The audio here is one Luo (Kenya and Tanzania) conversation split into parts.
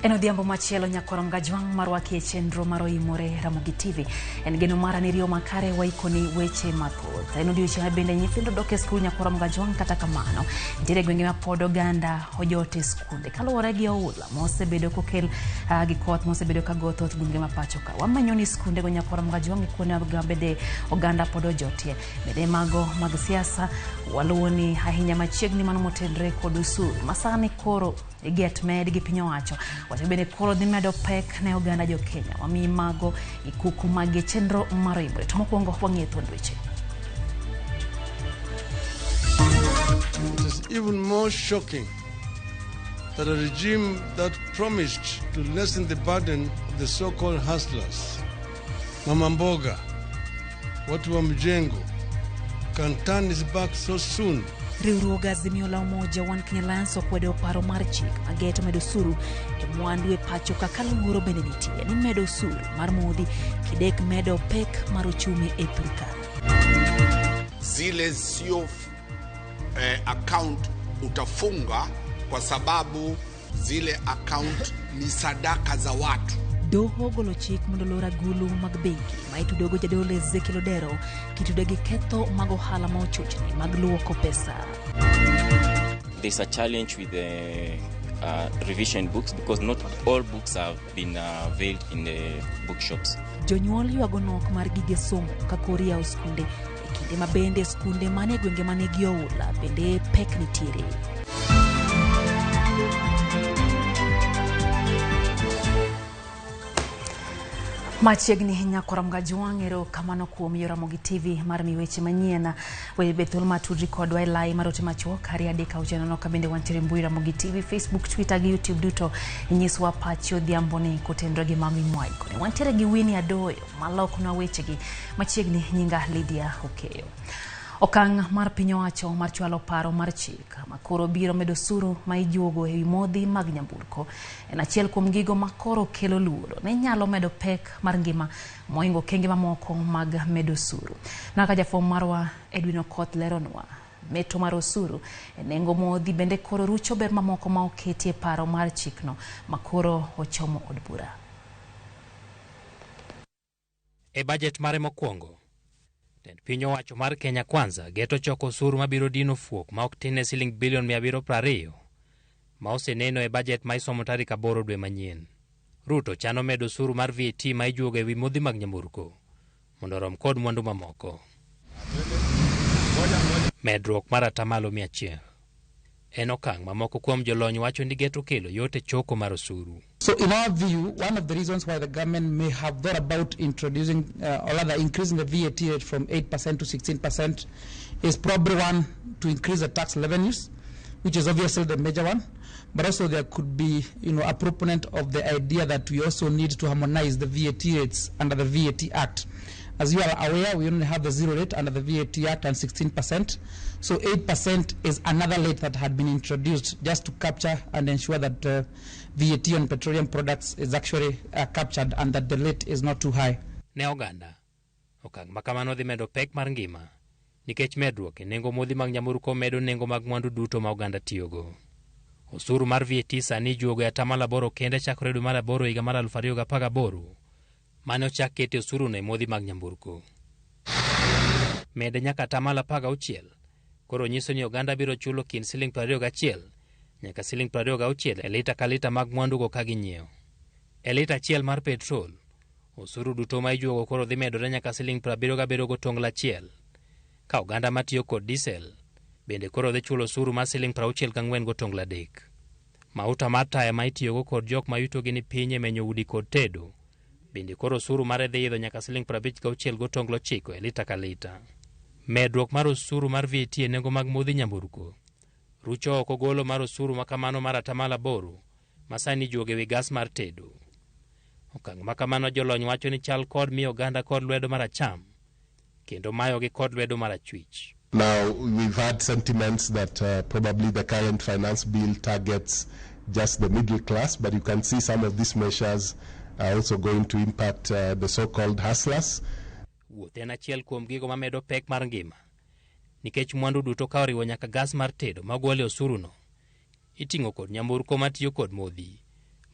En odhiambo machielo nyakwar Mgajwang' marwaki e chenro mar Oimore Ramogi TV. En geno mara ni riyo makare waikoni weche mathoth. En odiochieng' ma bende nyithindo dok e skul nyakwar Mgajwang' kata kamano. Nitiere gwenge ma pod oganda ojot e skunde kaluwore gi oula mosebedo kokel gi koth mosebedo ka go thoth gwenge ma pacho ka. Wamenyo ni skunde go nyakwar Mgajwang' kuonde ma bende oganda pod ojotie. Bende mago mag siasa waluwo ni ahinya machiegni mano motenre kod osuru ma sani koro iget med gi piny owacho. Wacho bende koro dhi medo pek ne oganda jo Kenya. Wamiyi mago gi kuku mag chenro mar Oimore. To mokwongo wang'iyo thuond weche. It is even more shocking that a regime that promised to lessen the burden of the so-called hustlers, mama mboga, watu wa mjengo, can turn its back so soon. Riwruog Azimio la Umoja One Kenya Alliance okwedo paro mar chik mageto medo osuru e mwandu e pacho ka kaluoro bende nitie ni medo osuru mar modhi kidek medo pek mar uchumi e Turkana. Zile sio account utafunga kwa sababu zile account ni sadaka za watu. Doho ogolo chik mondo olor agulu mag bengi ma itudogo jadolo Ezekiel Odero kitude gi ketho mag ohala ma ochochni mag luoko pesa. There's a challenge with the revision books because not all books have been availed in the bookshops. Jonyuol ywago nok mar gige somo ka koro iyawo skunde e kinde ma bende skunde manie gwenge manigi oula bende pek nitiere. Machiegni nyakwar Mgajwang' erokamano kuom yo Ramogi TV mar mi weche manyien. We be thuolo matudri kodwa e lai mar ote machuok 2 3 6 0 ka bende wantiere mbui Ramogi TV, Facebook, Twitter gi YouTube duto. Nyiswa pachi odhiambo ni kotenore gi mago imwaikone. Wantiere gi Winnie Adoyo malokonwa wechegi machiegni nyinga Lydia Okeyo. Okang' mar piny owacho mar chwalo paro mar chik makoro biro medo osuru ma ijuogo ewi modhi mag nyamburko en achiel kuom gigo makoro kelo luoro ne nyalo medo pek mar ngima mohingo okenge mamoko mag medo osuru. Naka jafwambo marwa Edwin Okoth leronwa meto mar osuru e nengo modhi bende koro rucho ber mamoko ma oketi e paro mar chikno makoro ochomo od bura. E bajet mare mokwongo, tend piny owacho mar Kenya Kwanza geto choko osuru mabiro dino fuok ma ok tin ne siling bilion 720 ma oseneno e bajet ma isomo tarik 8 dwe manyien. Ruto chano medo osuru mar VAT ma ijuogo ewi modhi mag nyamburko mondo orom kod mwandu mamoko. Medruok mar 100% en okang' ma moko kuom jolony wacho ni geto kelo yot e choko mar osuru. So in our view, one of the reasons why the government may have thought about introducing, or rather increasing the VAT rate from 8% to 16% is probably one, to increase the tax revenues, which is obviously the major one. But also there could be a proponent of the idea that we also need to harmonize the VAT rates under the VAT Act. As you are aware, we only have the zero rate under the VAT Act and 16%. So 8% is another rate that had been introduced just to capture and ensure that VAT on petroleum products is actually captured and that the rate is not too high. Ne oganda, okang' ma kamano dhi medo pek mar ngima nikech medruok e nengo modhi mag nyamburko medo nengo mag mwandu duto ma oganda tiyogo. Osuru mar VAT sani ijuogo e 8% kende chakore dwe mar aboro higa mar 2018 mane ochak kete osuruno e modhi mag nyamburko. Mede nyaka 16% koro nyiso ni oganda biro chulo kind siling 21 nyaka siling 26 e lita ka lita mag mwandugo ka ginyiewo. E lita achiel mar petrol, osuru duto ma ijuogo koro dhi medore nyaka siling 77 gotonglo 1 ka oganda matiyo kod diesel bende koro dhi chulo osuru mar siling 64 gotonglo 3. Mauta mar taya ma itiyogo kod jok ma yutogi ni piny e menyo udi kod tedo bende koro osuru mare dhi idho nyaka siling 56 gotonglo 9 e lita ka lita. Medruok mar osuru mar VAT e nengo mag modhi nyamburko rucho oko golo mar osuru ma kamano mar 8% ma sani ijuogo ewi gas mar tedo. Okang' ma kamano jolony wacho ni chal kod miyo oganda kod lwedo mar acham kendo mayogi kod lwedo mar achwich. Now, we've had sentiments that probably the current finance bill targets just the middle class, but you can see some of these measures are also going to impact the so-called hustlers. Wuoth en achiel kuom gigo mamedo pek mar ngima nikech mwandu duto ka oriwo nyaka gas mar tedo magol e osuruno iting'o kod nyamburko matiyo kod modhi.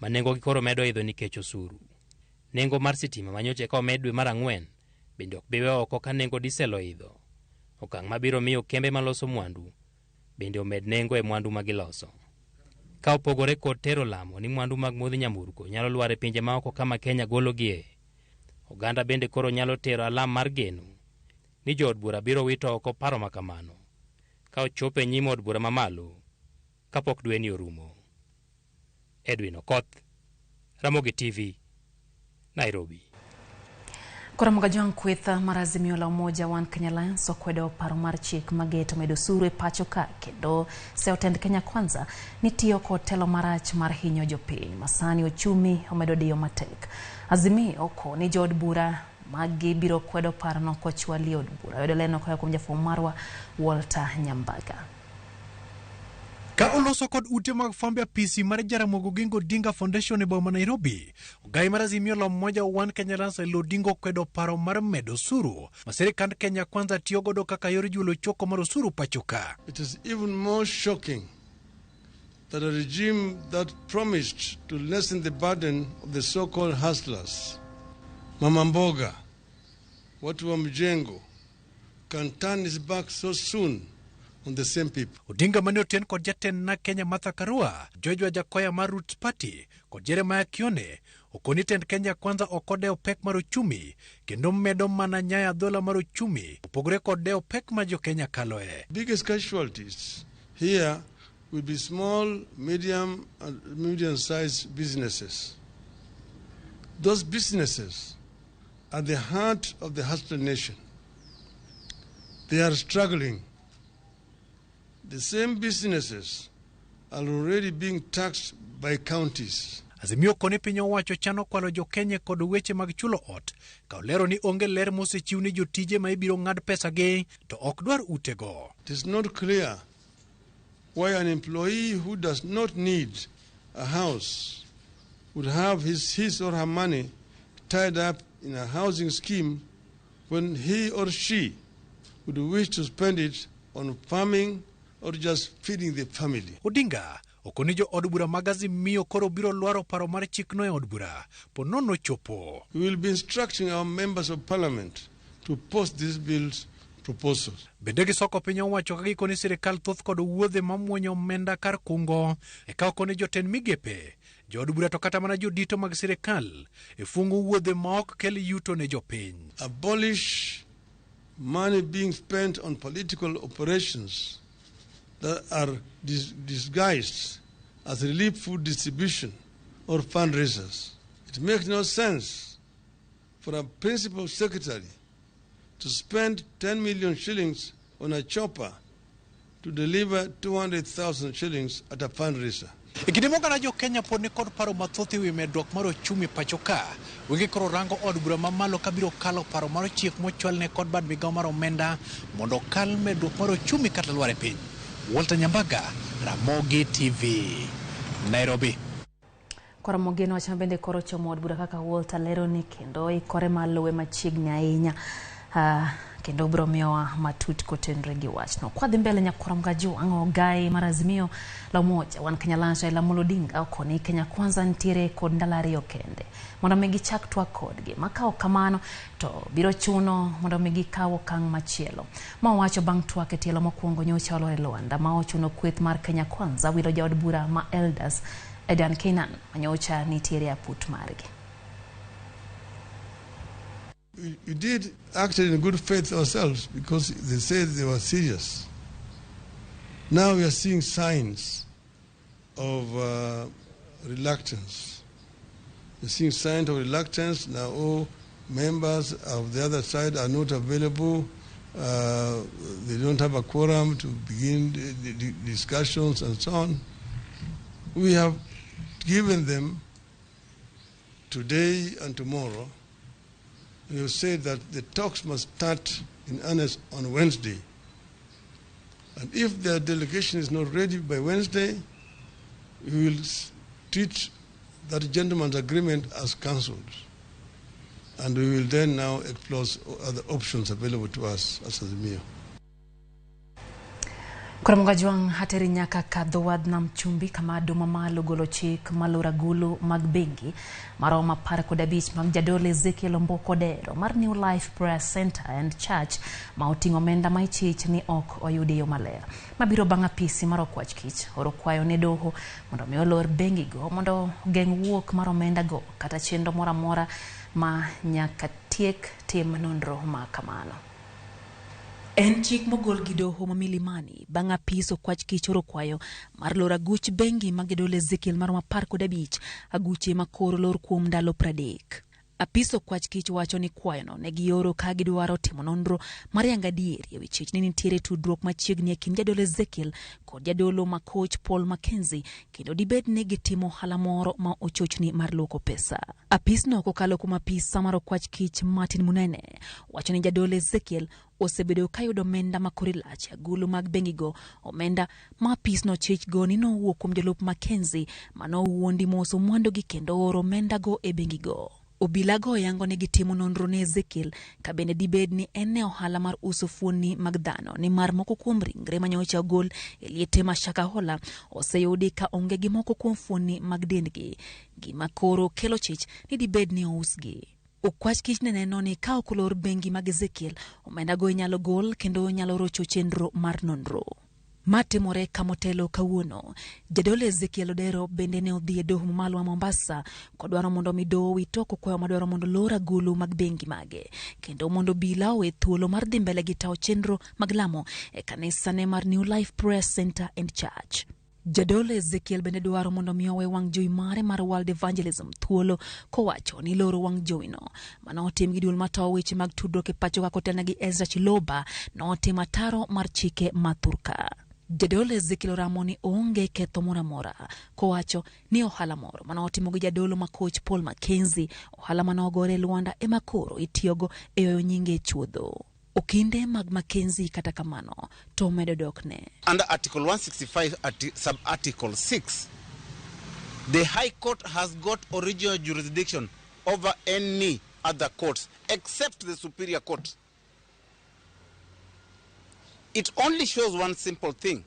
ma nengogi koro medo idho nikech osuru. Nengo mar sitima manyocha eka omed dwe mar ang'wen bende ok bi we oko ka nengo disel oidho. Okang' mabiro miyo kembe maloso mwandu bende omed nengo e mwandu ma giloso. Ka opogore kod tero lamo ni mwandu mag modhi nyamburko nyalo lwar e pinje maoko kama Kenya gologie, oganda bende koro nyalo tero alam mar geno ni jood bura biro wito oko paro ma kamano ka ochopo e nyim od bura mamalo kapok dweni orumo. Edwin Okoth, Ramogi TV, Nairobi. Koro Mogajwang' kweth mar Azimio la Umoja One Kenya Alliance okwedo paro mar chik mageto medo osuru e pacho ka kendo seyo tend Kenya Kwanza ni tiyo kod telo marach mar hinyo jopiny masani ochumi omedo diyo matek. Azimio koni jood bura maggi biro kwedo parono kochwali e od bura. Yudo leno koa kuom jafwambo marwa Walter Nyambaga. Ka oloso kod ute mag fwambo e apisi mar Jaramogi Oginga Odinga Foundation e boma Nairobi, ogai mar Azimio la Umoja One Kenya Alliance Raila Odinga okwedo paro mar medo osuru ma sirikand Kenya Kwanza tiyo godo kaka yor julo choko mar osuru pacho ka. It is even more shocking that a regime that promised to lessen the burden of the so-called hustlers, Mama Mboga, watu wa mjengo, can turn his back so soon on the same people. Odinga mane oten kod jatend na Kenya Martha Karua, George Wajackoyah mar Roots Party kod Jeremiah Kioni okoni tend Kenya Kwanza ok odewo pek mar ochumi kendo medo mana nyayo adhola mar ochumi opogore kod dewo pek ma jo Kenya kaloe. Biggest casualties here will be small, medium, and medium-sized businesses. Those businesses are the heart of the hustler nation. They are struggling. The same businesses are already being taxed by counties. Azimio koni piny owacho chano kwalo jo Kenya kod weche mag chulo ot ka olero ni onge ler mosechiw ni jotije ma ibiro ng'ad pesagi to ok dwar utego. It is not clear why an employee who does not need a house would have his or her money tied up in a housing scheme when he or she would wish to spend it on farming or just feeding the family. Odinga okoni jo od bura mag Azimio koro biro lwaro paro mar chikno e od bura po nono chopo. We will be instructing our members of parliament to post these bills proposals. Bende gisoko piny owacho ka gikoni sirikal thoth kod wuodhe mamuonyo omenda kar kungo eka okoni jotend migepe jood bura to kata mana jodito mag sirikal e fungo wuodhe ma ok kel yuto ne jopiny. Abolish money being spent on political operations that are disguised as relief food distribution or fundraisers. It makes no sense for a principal secretary to spend 10 million shillings on a chopper to deliver 200,000 shillings at a fundraiser. E kinde moganda jo Kenya pod nikod paro mathoth ewi medruok mar ochumi pacho ka, wenge koro rango od bura mamalo kabiro kalo paro mar chik mochwalne kod bad migawo mar omenda mondo okal medruok mar ochumi kata lwar e piny. Walter Nyambaga, Ramogi TV, Nairobi. Koro Ramogi en wach ma bende koro chomo od bura kaka Walter lero ni kendo ikore mar luwe machiegni ahinya. Kendo biro miyowa matut kotenore gi wachno. Kwadhi mbele nyakwar Mgaju gai mar Azimio la Umoja One Kenya Alliance Raila Amolo Odinga okoni Kenya Kwanza nitiere kod ndalo ariyo kende mondo mi gichak twak kodgi. Ma ka ok kamano to biro chuno mondo mi gikaw okang' machielo. Ma owacho bang' twak e tielo mokwongo nyocha olor e Luanda ma ochuno kweth mar Kenya Kwanza wilo jaod bura ma Elders Adan Keynan manyocha nitiere aput margi. We did act in good faith ourselves because they said they were serious. Now we are seeing signs of reluctance. We're seeing signs of reluctance. Now all members of the other side are not available. They don't have a quorum to begin the discussions and so on. We have given them today and tomorrow. We have said that the talks must start in earnest on Wednesday. And if their delegation is not ready by Wednesday, we will treat that gentleman's agreement as cancelled. And we will then now explore other options available to us as Azimio. Koro Jwang' hateri nyaka kadho wadh nam chumbi kama doho mamalo golo chik maloro agulu mag bengi maromo 15 mag jadolo Ezekiel Omboko Odero mar New Life Prayer Center and Church ma oting'o omenda ma ichich ni ok oyudi e yo maler. Mabiro bang' apisi mar okwach kich oro kwayo ne doho mondo mi olor bengigo mondo ogeng' wuok mar omenda go kata chenro moro amora ma nyaka tiek tim nonro ma kamano. En chik mogol gi doho ma Milimani bang' apis okwach kich oro kwayo mar loro aguch bengi mag jadolo Ezekiel maromo 15 aguche ma koro lor kuom ndalo 30. Apis okwach kich wacho ni kwayono ne gioro ka gidwaro timo nonro mar yango adieri ewi chich ni nitiere tudruok machiegni e kind jadolo Ezekiel kod jadolo ma koch Paul Mackenzie kendo dibed ni gitimo ohala moro ma ochochni mar luoko pesa. Apisno kokalo kuom apisa mar okwach kich Martin Munene wacho ni jadolo Ezekiel osebedo kayudo omenda ma kore lach e agulu mag bengigo, omenda ma apisno chich go ni nowuok kuom jolup Mackenzie manowuondi moso mwandugi kendo oro omendago e bengigo. Obilago yango ni gitimo nonro ne Ezekiel ka bende dibed ni en e ohala mar uso fuonni mag dhano nimar moko kuom ringre manyocha ogol e liete ma Shakahola oseyudi ka onge gi moko kuom fuonni mag dendgi, gima koro kelo chich ni dibed ni ousgi. Okwach kich ne neno ni ka ok olor bengi mag Ezekiel, omendago inyalo gol kendo nyalo rocho chenro mar nonro. Matimore kamotelo kawuono, jadolo Ezekiel Odero bende ne odhi e doho mamalo ma Mombasa kodwaro mondo mi doho owit oko kwayo madwaro mondo lor agulu mag bengi mage kendo mondo obila owe thuolo mar dhi mbele gi tawo chenro mag lamo e kanisane mar New Life Prayer Center and Church. Jadolo Ezekiel bende dwaro mondo mi owe wang' jowi mare mar World Evangelism thuolo kowacho ni loro wang' jowino manotim gi duol matawo weche mag tudruok e pacho kaka otelne gi Ezra Chiloba notim ataro mar chike ma thurka. Jadolo Ezekiel oramo ni oonge ketho moro amora kowacho ni ohala moro manotimo gi jadolo ma koch Paul Mackenzie, ohala manogore e Luanda ema koro itiyogo e yoyo nyinge e chuodho. Okinde mag Mackenzie kata kamano to omedo dokne. Under Article 165 sub Article 6, the High Court has got original jurisdiction over any other courts except the Superior Court. It only shows one simple thing.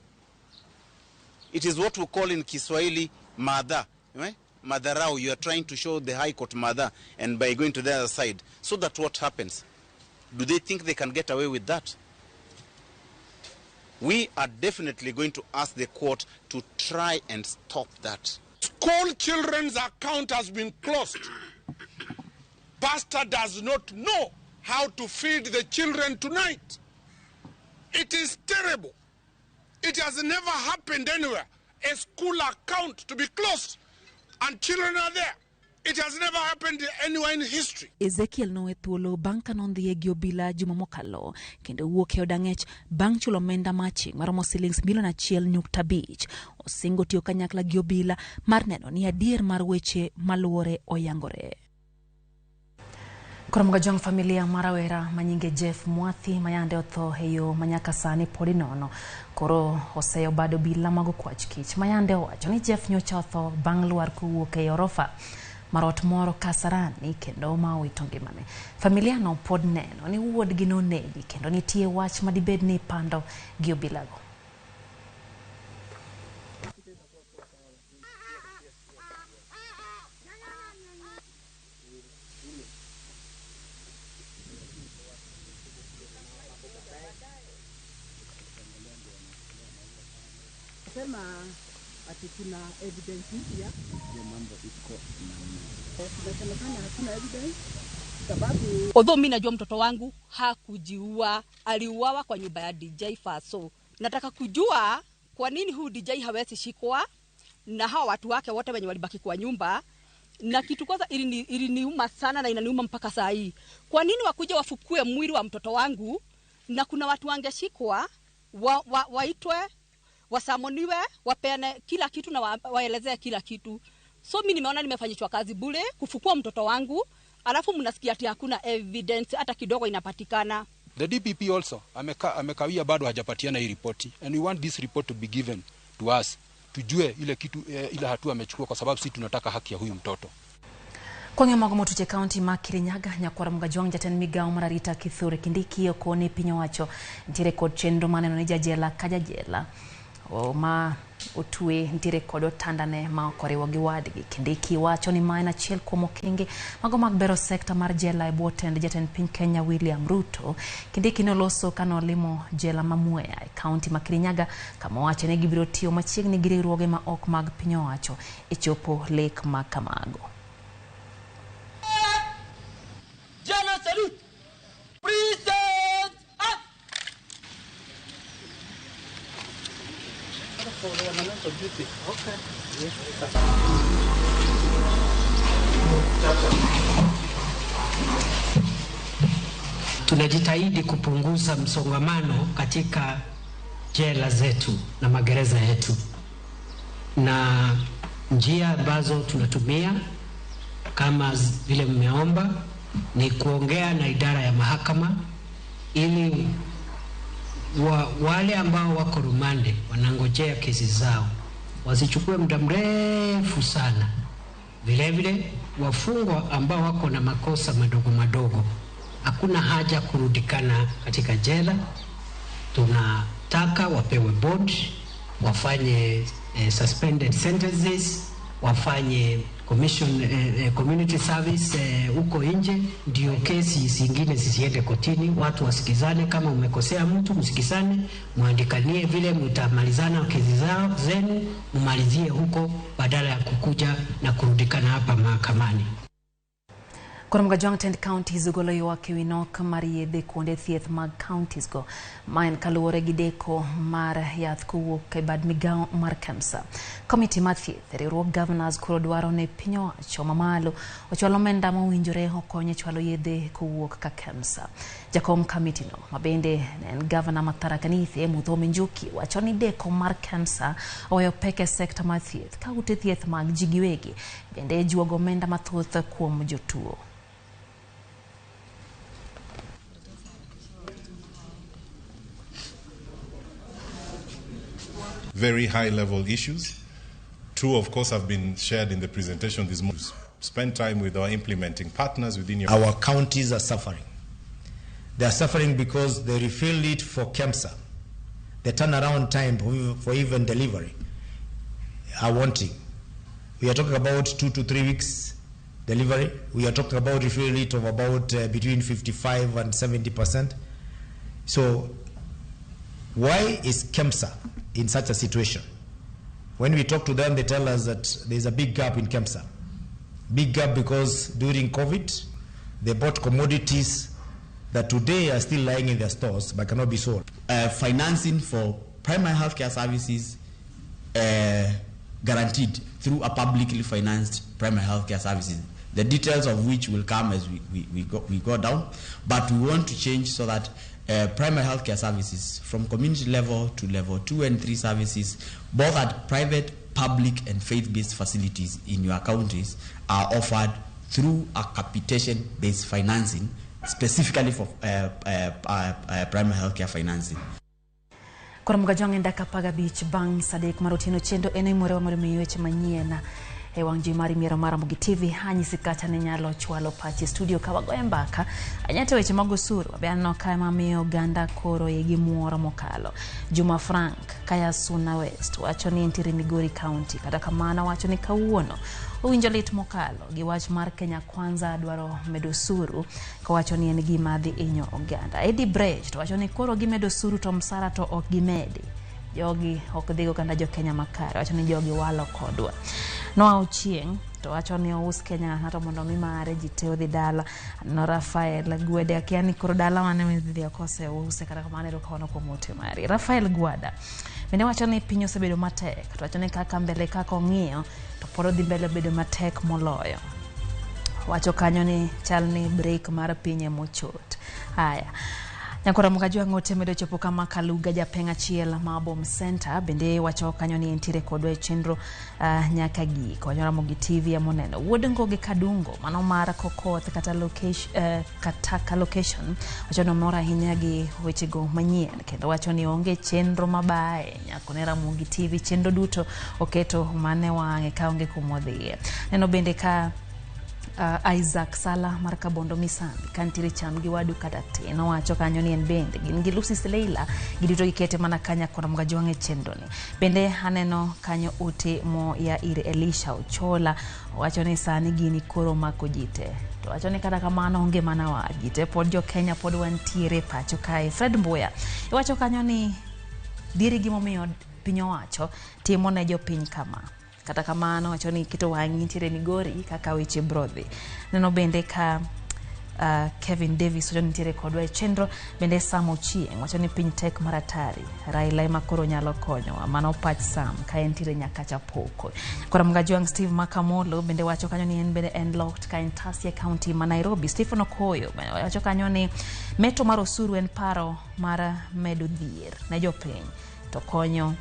It is what we call in Kiswahili madha. Eh? Madharau. You are trying to show the High Court madha, and by going to the other side. So that what happens? Do they think they can get away with that? We are definitely going to ask the court to try and stop that. School children's account has been closed. Pastor does not know how to feed the children tonight. It is terrible. It has never happened anywhere. A school account to be closed and children are there. It has never happened anywhere in history. Ezekiel nowe thuolo bang' ka nondhiye gi obila juma mokalo kendo wuok e od ang'ech bang' chulo omenda maching' maromo silings milion 1.5. Osingo tiyo kanyakla gi obila mar neno ni adier mar weche maluwore oyangore. Koro Jwang' familia mar rawera manyinge Jeff Mwathi mayande otho e yo manyaka sani pod inono koro oseyo bad obila mag okwach kich mayande owacho ni Jeff nyocha otho bang' lwar kowuok e orofa mar ot moro Kasarani kendo ma owito ngimane. Familia no pod neno ni wuodgi nonegi kendo nitie wach madibed ni ipando gi obilago. Sema ati kuna evidence mpya mambo iko tunasemekana hakuna evidence sababu. Although mimi najua mtoto wangu hakujiua, aliuawa kwa nyumba ya DJ Faso. Nataka kujua kwa nini huyu DJ hawezi shikwa na hawa watu wake wote wenye walibaki kwa nyumba. Na kitu kwanza iliniuma sana na inaniuma mpaka saa hii. Kwa nini wakuja wafukue mwili wa mtoto wangu na kuna watu wangeshikwa waitwe wasamoniwe, wapeane kila kitu na waelezee kila kitu. So mimi nimeona nimefanyishwa kazi bure kufukua mtoto wangu, alafu mnasikia ati hakuna evidence hata kidogo inapatikana. The DPP also amekawia bado hajapatiana hii ripoti, and we want this report to be given to us. Tujue ile kitu ile hatua amechukua, kwa sababu sisi tunataka haki ya huyu mtoto. Kwang'e mogo motuch e kaunti ma Kirinyaga, Nyakwar Mgajwang' jatend migawo mar arita Kithure Kindiki okoni piny owacho nitiere kod chenro maneno ni jajela ka jajela ma otwe nitiere kod otandane ma ok oriwo gi wadgi. Kindiki wacho ni ma en achiel kuom okenge mago mag bero sekta mar jela e bwo tend jatend piny Kenya William Ruto. Kindiki noloso kanolimo jela ma Mwea e kaunti ma Kirinyaga kama owacho ni gibiro tiyo machiegni gi riwruoge ma ok mag piny owacho e chopo lek ma kamago. General salute! Present up! Tunajitahidi kupunguza msongamano katika jela zetu na magereza yetu, na njia ambazo tunatumia kama vile mmeomba ni kuongea na idara ya mahakama ili wale ambao wako rumande wanangojea kesi zao wasichukue muda mrefu sana. Vile vile wafungwa ambao wako na makosa madogo madogo, hakuna haja kurudikana katika jela. Tunataka wapewe bond, wafanye suspended sentences, wafanye commission, community service huko nje, ndio kesi zingine zisiende kotini. Watu wasikizane, kama umekosea mtu msikizane, mwandikanie vile mtamalizana kesi zao zenu, mmalizie huko badala ya kukuja na kurudikana hapa mahakamani. Koro Mgajwang' tend counties ogolo ywak ewi nok mar yedhe kuonde thieth mag counties go. Ma en kaluwore gi deko mar yath kowuok e bad migawo mar KEMSA. Komiti mar thieth, riwruog governors koro dwaro ne piny owacho mamalo ochwal omenda mowinjore okony e chwalo yedhe kowuok ka KEMSA. Jakom kamiti no mabende en gavana ma Tharaka Nithi Muthomi Njuki wacho ni deko mar KEMSA oweyo pek e sekta mar thieth ka ute thieth mag ji giwegi bende juogo omenda mathoth kuom jotuo. Very high level issues. Two, of course, have been shared in the presentation this morning. Spend time with our implementing partners within your... Our counties are suffering. They are suffering because they refill it for KEMSA. The turnaround time for even delivery are wanting. We are talking about 2 to 3 weeks delivery. We are talking about refill rate of about between 55 and 70%. So why is KEMSA in such a situation? When we talk to them, they tell us that there's a big gap in KEMSA. Big gap because during COVID, they bought commodities that today are still lying in their stores but cannot be sold. Financing for primary healthcare services guaranteed through a publicly financed primary healthcare services, the details of which will come as we go down. But we want to change so that primary healthcare services from community level to level 2 and 3 services, both at private, public and faith-based facilities in your counties, are offered through a capitation-based financing, specifically for primary healthcare financing. Koro Mgajwang' en dakika 15 bang' saa 3 mar otieno chendo en oimore mar miyi weche manyien e wang' jowi mari miero mar Ramogi TV. Anyisi kata ni nyalo chwalo pachi e studio ka wagoye mbaka anyate weche mag osuru be aneno ka mamiyo oganda koro igi muoro mokalo. Juma Frank kaya Suna West wacho ni entiere Migori County, kata kamano wacho ni kawuono owinjo lit mokalo gi wach mar Kenya Kwanza dwaro medo osuru kowacho ni en gima dhi hinyo oganda. Eddie Brecht wacho ni koro gimedo osuru to msara to ok gimedi. Jogi ok dhigo kanda jo Kenya makare, wacho ni jogi walo kodwa. Noah Ochieng' to wacho ni ous Kenya ng'ato mondo mi mare ji te odhi dala. No Rafael Gwede akia ni koro dala mane midhi okose use, kata kamano erokamano kuom ote mari. Rafael Gwada bende wacho ni piny osebedo matek, to wacho ni kaka mbele kaka ong'iyo to pod odhi mbele bedo matek moloyo. Wacho kanyo ni chal ni break mar piny emochot. Haya. Nyakwara Mgajwang' ote medo chopo kama Kaluga japeng' achiel ma Bom Center bende wacho kanyo ni entiere kodwa e chenro nyaka gik. Wacho Ramogi TV emoneno. Wuod Ngoge Kadungo mano mar Kokoth kata location, Kataka location wacho ni omor ahinya gi wechego manyien kendo wacho ni onge chenro mabaye nyako ne Ramogi TV chenro duto oketo mane wang'e ka onge kumodhiye. Neno bende ka Isaac Sala mar Kabondo Misambi kantiere cham gi wadu kata tin owacho kanyo ni en bende gin gi Lucy Leila giduto gikete mana kanya kod Mgajwang' e chenro ni. Bende aneno kanyo ote mo ya ir Elisha Ochola owacho ni sani gini koro mako ji te. To wacho ni kata kamano onge mana wa ji te pod jo Kenya pod wantiere pacho kae. Fred Mbuya iwacho kanyo ni dieri gimomiyo piny owacho timo ne jopiny kama. Kata kamano wacho ni keto wang'i nitiere Migori kaka weche brodhi. Neno bende ka Kevin Davis wacho ni nitiere kodwa e chenro. Bende Sam Ochieng' wacho ni piny tek mar atari. Raila ema koro nyalo konyowa. Mano pach Sam ka entiere nyaka Chapoko. Koro Mgajwang' Steve Makamolo bende wacho kanyo ni en bende en locked ka en Tasia County ma Nairobi. Stephen Okoyo bende wacho kanyo ni meto mar osuru en paro mar medo dhier ne jopiny to konyo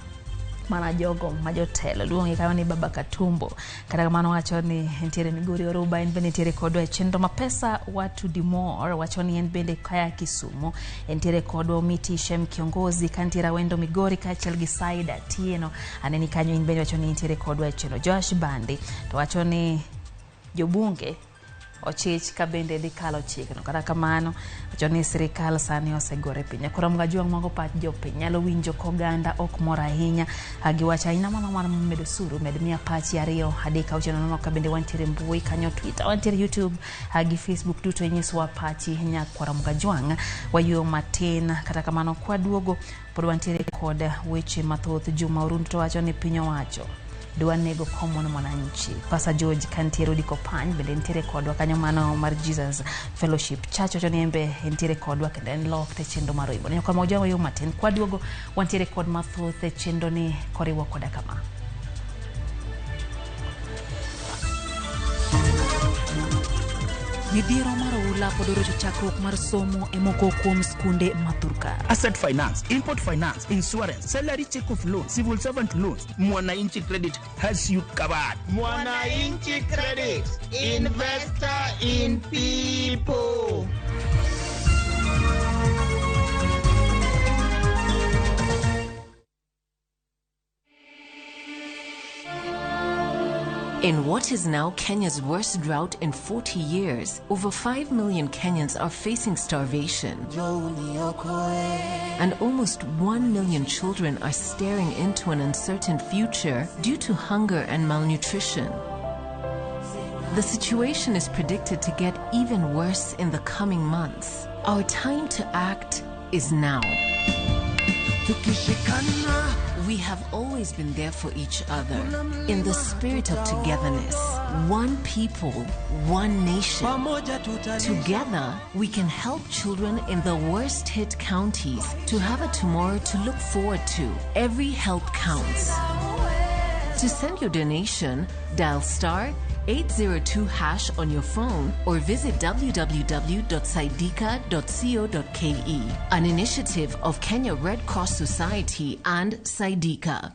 mana jogo ma jotelo luonge kanyo ni Baba Katumbo. Kata kamano wacho ni nitiere Migori Oruba en bende nitiere kodwa e chenro ma pesa watu dimor wacho ni en bende kaya Kisumu entiere kodwa Omiti Shem kiongozi ka nitiere Awendo Migori kaachiel gi Saida Tieno aneni kanyo in bende wacho ni nitiere kodwa e chenro. Josh Bandi to wacho ni jobunge ochich ka bende dhi kalo chikno. Kata kamano wacho ni sirikal sani osegore piny. Koro Mgajwang' mago pach jopiny nyalo winjo koganda ok mor ahinya giwacho ahinya mano mar medo osuru med miya pachi 2 3 6 0 ka bende wantiere mbui kanyo Twitter wantiere YouTube gi Facebook duto inyiswa pachi nyakwara Mgajwang' wayueyo matin. Kata kamano kwaduogo pod wantiere kod weche mathoth. Juma Orundu to wacho ni piny owacho dwa nego common mwananchi. Pastor George kantiere Odi Kopany bende nitiere kodwa kanyo mano mar Jesus Fellowship Church wacho ni embe nitiere kodwa kendo en locked e chenro mar Oimbo. Nyaka Mgajwang' wayo matin kwaduogo wantiere kod mathoth e chenro ni koriwo koda kama. Midhiero mar oula pod orocho chakruok mar somo e moko kuom skunde ma Thurka. Asset finance, import finance, insurance, salary check of loan, civil servant loans. Mwananchi Credit has you covered. Mwananchi Credit, investor in people. In what is now Kenya's worst drought in 40 years, over 5 million Kenyans are facing starvation. And almost 1 million children are staring into an uncertain future due to hunger and malnutrition. The situation is predicted to get even worse in the coming months. Our time to act is now. We have always been there for each other. In the spirit of togetherness, one people, one nation. Together, we can help children in the worst hit counties to have a tomorrow to look forward to. Every help counts. To send your donation, dial star 802# on your phone or visit www.saidika.co.ke. An initiative of Kenya Red Cross Society and Saidika.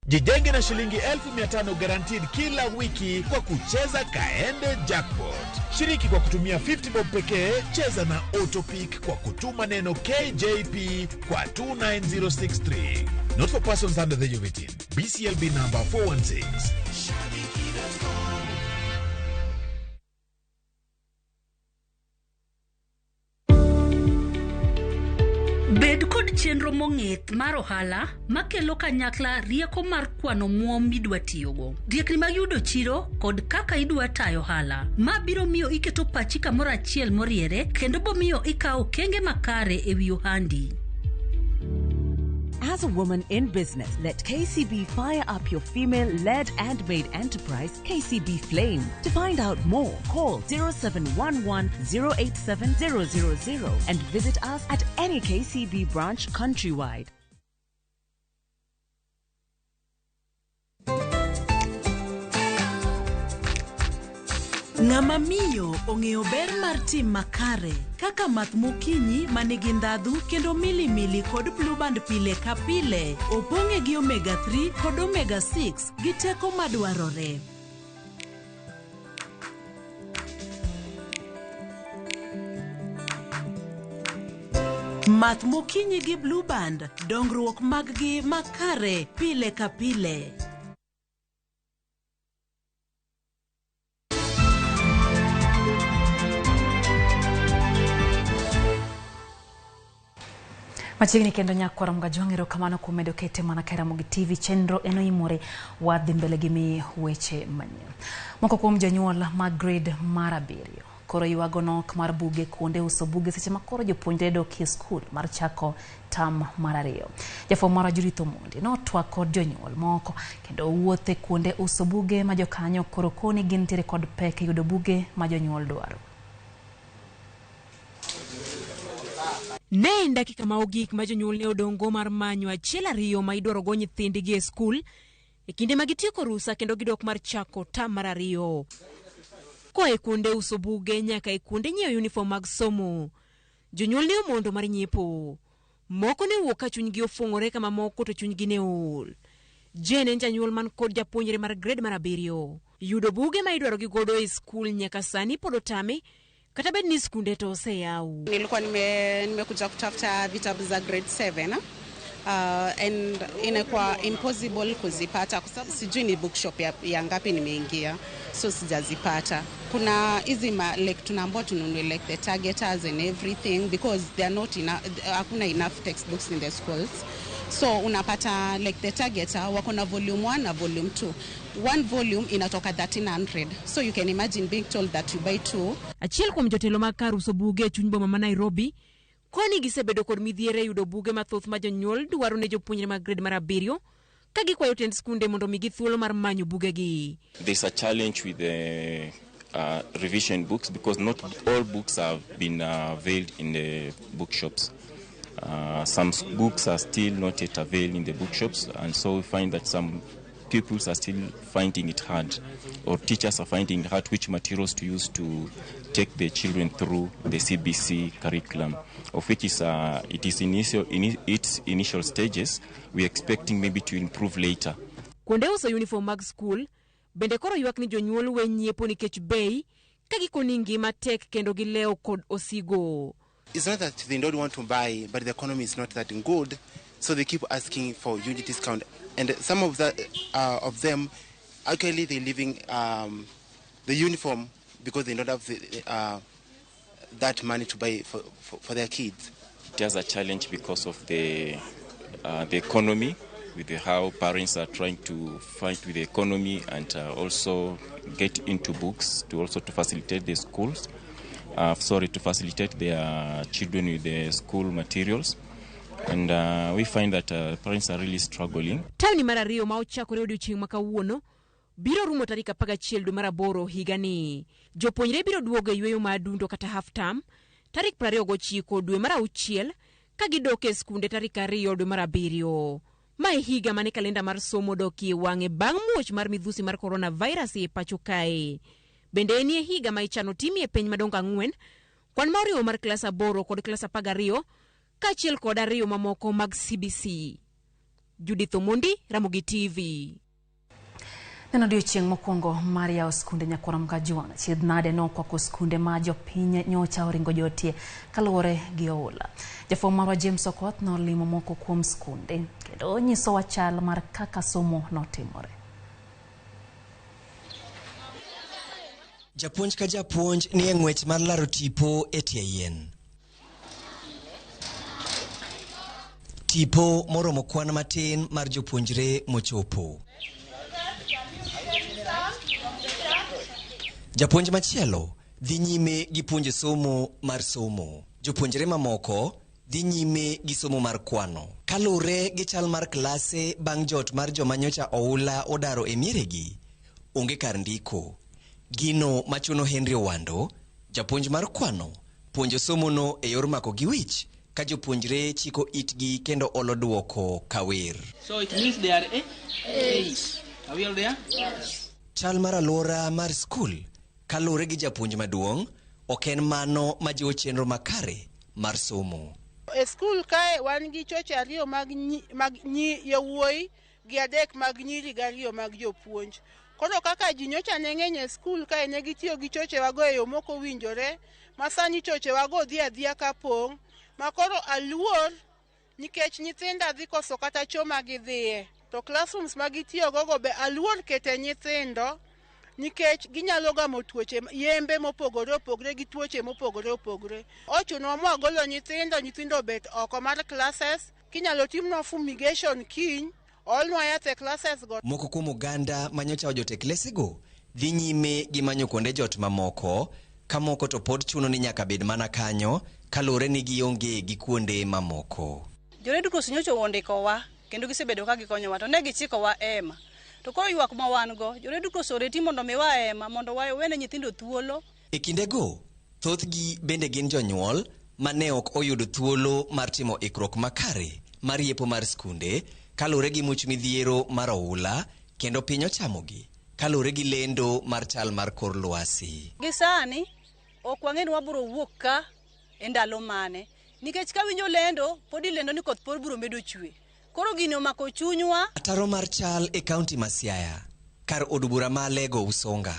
Jijenge na shilingi 1500 guaranteed kila wiki kwa kucheza Kaende Jackpot. Shiriki kwa kutumia 50 bob pekee, cheza na Autopick kwa kutuma neno KJP kwa 29063. Not for persons under the age of 18. BCLB number 416. Bed kod chenro mong'ith mar ohala makelo kanyakla rieko mar kwano muom midwa tiyogo, riekni mag yudo chiro kod kaka idwa tayo ohala. Ma biro miyo iketo pachi kamoro achiel moriere kendo bomiyo ikawo okenge makare ewi ohandi. As a woman in business, let KCB fire up your female-led and made enterprise, KCB Flame. To find out more, call 0711 087 000 and visit us at any KCB branch countrywide. Ng'ama miyo ong'eyo ber mar tim makare kaka math mokinyi manigi ndhadhu kendo milimili kod Blue Band pile ka pile opong'e gi omega 3 kod omega 6 gi teko madwarore. Math mokinyi gi Blue Band, dongruok maggi makare pile ka pile. Machiegni kendo nyakwara Mgajwang' erokamano kuom medo kete mana ka Ramogi TV chenro en oimore wadhi mbele gi mi weche manyien. Moko kuom jonyuol mag grade mar 7 koro ywago nok mar buge kuonde uso buge seche ma koro jopuonjre dok e skul mar chako tam mar 2. Jafwambo marwa Judith Omondi notwak kod jonyuol moko kendo wuothe kuonde uso buge ma jokanyo koro koni gintiere kod pek e yudo buge ma jonyuol dwaro. Ne en dakika ma ogik ma jonyuol ne odong'go mar manyo achiel ariyo ma idwarogo nyithindgi e skul e kinde ma gitieko rusa kendo gidok mar chako tam mar 2. Koa e kuonde uso buge nyaka e kuonde nyiewo uniform mag somo, jonyuol ne omondo mar nyiepo. Moko ne owuok ka chunygi ofuong'ore ka mamoko to chunygi ne ool. Jane en janyuol man kod japuonjre mar grade mar 7. Yudo buge ma idwarogi godo e skul nyaka sani pod otame kata bed ni skunde to oseyaw. Nilikuwa nimekuja kutafuta vitabu za grade 7 and inakuwa impossible kuzipata kwa sababu sijui ni bookshop ya ngapi nimeingia, so sijazipata. Kuna hizi like tunaambiwa tununue like the targeters and everything because they are not enough, hakuna enough textbooks in the schools. So unapata like the targeter wako na volume 1 na volume 2. One volume inatoka 1300. So you can imagine being told that you buy 2. Achiel kuom jotelo mag kar uso buge e chuny boma ma Nairobi koni gisebedo kod midhiero e yudo buge mathoth ma jonyuol dwaro ne jopuonjre mag grade mar 7 ka gikwayo tend skunde mondo omigi thuolo mar manyo bugegi. There's a challenge with the revision books because not all books have been availed in the bookshops. Some books are still not yet available in the bookshops, and so we find that some pupils are still finding it hard, or teachers are finding it hard which materials to use to take the children through the CBC curriculum, of which is it is in its initial stages. We are expecting maybe to improve later. Kuonde uso uniform mag skul bende koro ywak ni jonyuol we nyiepo nikech bei ka gikoni ngima tek kendo gilewo kod osigo. It's not that they don't want to buy, but the economy is not that good, so they keep asking for huge discount. And some of of them, actually, they're leaving the uniform because they don't have that money to buy for their kids. It has a challenge because of the economy, with how parents are trying to fight with the economy and also get into books to also to facilitate the schools. To facilitate their children with the school materials. And we find that parents are really struggling. Tauni mar 2 ma ochakore odiochieng' ma kawuono biro rumo tarik 11 dwe mar 8 higani. Jopuonjre biro duogo e yweyo mar adundo kata half term tarik 29 dwe mar 6 ka gidok e skunde tarik 2 dwe mar 7. Ma e higa mane kalenda mar somo dokie wang'e bang' muoch mar midhusi mar coronavirus e pacho kae. Bende enie higa ma ichano timie penj madongo 4, kwan ma oriwo mar klas 8 kod klas 12 kaachiel kod 2 mamoko mag CBC. Judith Omondi, Ramogi TV. Neno odiochieng' mokwongo mar yawo skunde nyakwara Mgajwang' chiedh nade nokwako skunde ma jopiny nyocha oringo jotie kaluwore gi oula. Jafwambo marwa James Okoth nolimo moko kuom skunde kendo onyisowa chal mar kaka somo notimore. Japuonj ka japuonj ni e ng'wech mar laro tipo e tie yien. Tipo moromo kwan matin mar jopuonjre mochopo. Japuonj machielo dhi nyime gi puonjo somo mar somo. Jopuonjre mamoko dhi nyime gi somo mar kwano. Kaluwore gi chal mar klase bang' jot mar joma nyocha oula odaro e mieregi, onge kar ndiko. Gino machuno Henry Owando, japuonj mar kwano, puonjo somono e yor mako gi wich ka jopuonjre chiko itgi kendo olo duoko kawer. So it means they are eight. Are we all there? Yes. Chal mar alwora mar skul kaluwore gi japuonj maduong' ok en mano majiwo chenro makare mar somo. E skul kae wan gi choche 2 mag yawuoyi gi 3 mag nyiri gi 2 mag jopuonj. Koro kaka ji nyocha ne ng'eny e skul kae ne gitiyo gi chochewago e yo mok owinjore, ma sani chochewago dhi adhiya ka pong'. Ma koro aluor nikech nyithinda dhi koso kata cho ma gidhiye. To classrooms ma gitiyogo be aluor kete nyithindo nikech ginyalo gamo tuoche yembe mopogore opogore gi tuoche mopogore opogore. Ochunowa mwagolo nyithindo, nyithindo obet oko mar classes. Kinyalo timnwa fumigation kiny, oolnwa yath e classes go. Moko kuom oganda manyocha ojot e klesego dhi nyime gi manyo kuonde jot mamoko, ka moko to pod chuno ni nyaka bed mana kanyo kaluwore ni gionge gi kuonde mamoko. Jo Red Cross nyocha ondikowa kendo gisebedo ka gikonyowa to ne gichikowa ema. To koro ywak ma wan go, jo Red Cross oreti mondo miwa ema mondo wawene nyithindo thuolo. E kindego, thothgi bende gin jonyuol ma ne ok oyudo thuolo mar timo ikruok makare mar yepo mar skunde kaluwore gi much midhiero mar oula kendo piny ochamogi kaluwore gi lendo mar chal mar kor lwasi. Gi sani ok wang'e ni wabiro wuok ka e ndalo mane nikech ka winjo lendo pod ilendo ni koth pod biro medo chwe. Koro gini omako chunywa. Ataro mar chal e kaunti ma Siaya, kar od bura ma Alego Usonga,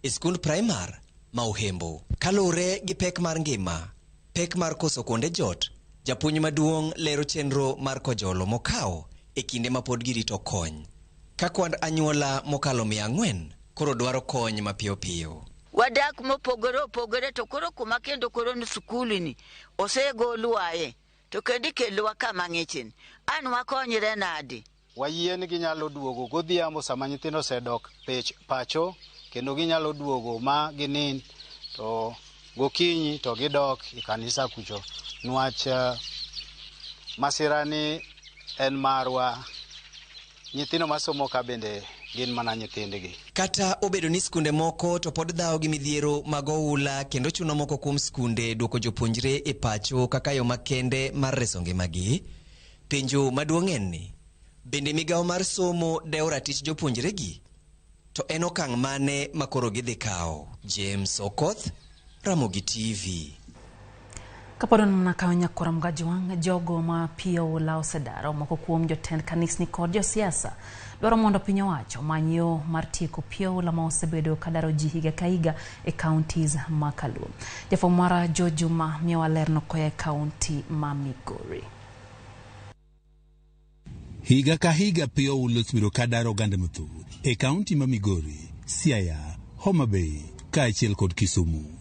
e skund primar ma Uhembo. Kaluwore gi pek mar ngima, pek mar koso kuonde jot, japuonj maduong' lero chenro mar kojolo mokawo e kinde ma pod girito kony. Ka kwand anyuola mokalo 400 koro dwaro kony mapiyo piyo. Wadak mopogore opogore to koro kuma kendo koro ni sukul ni osegolwae to kendo ikelowa kama ng'ichni. An wakonyre nadi? Wayie ni ginyalo duogo godhiambo sama nyithindo osedok pacho kendo ginyalo duogo ma ginind to gokinyi to gidok e kanisa kucho nwach masira ni en marwa. Nyithindo masomo ka bende gin mana nyithindgi. Kata obedo ni skunde moko to pod dhawo gi midhiero mag oula kendo chuno moko kuom skunde duoko jopuonjre e pacho kaka yo makende mar reso ngimagi, penjo maduong' en ni, bende migawo mar somo dewo ratich jopuonjregi? To en okang' mane ma koro gidhi kawo? James Okoth, Ramogi TV. Kapod wan mana kawo nyakora Mgajwang', jogo ma pi oula osedaro moko kuom jotend kanisni kod josiasa dwaro mondo piny owacho omany yo mar tieko pi oula ma osebedo kadaro ji higa ka higa e counties ma Kaluo. Jafwambo marwa Joe Juma miyowa lerno koa e kaunti ma Migori. Higa ka higa pi oula osebedo ka daro oganda mathoth e kaunti ma Migori, Siaya, Homa Bay kaachiel kod Kisumu.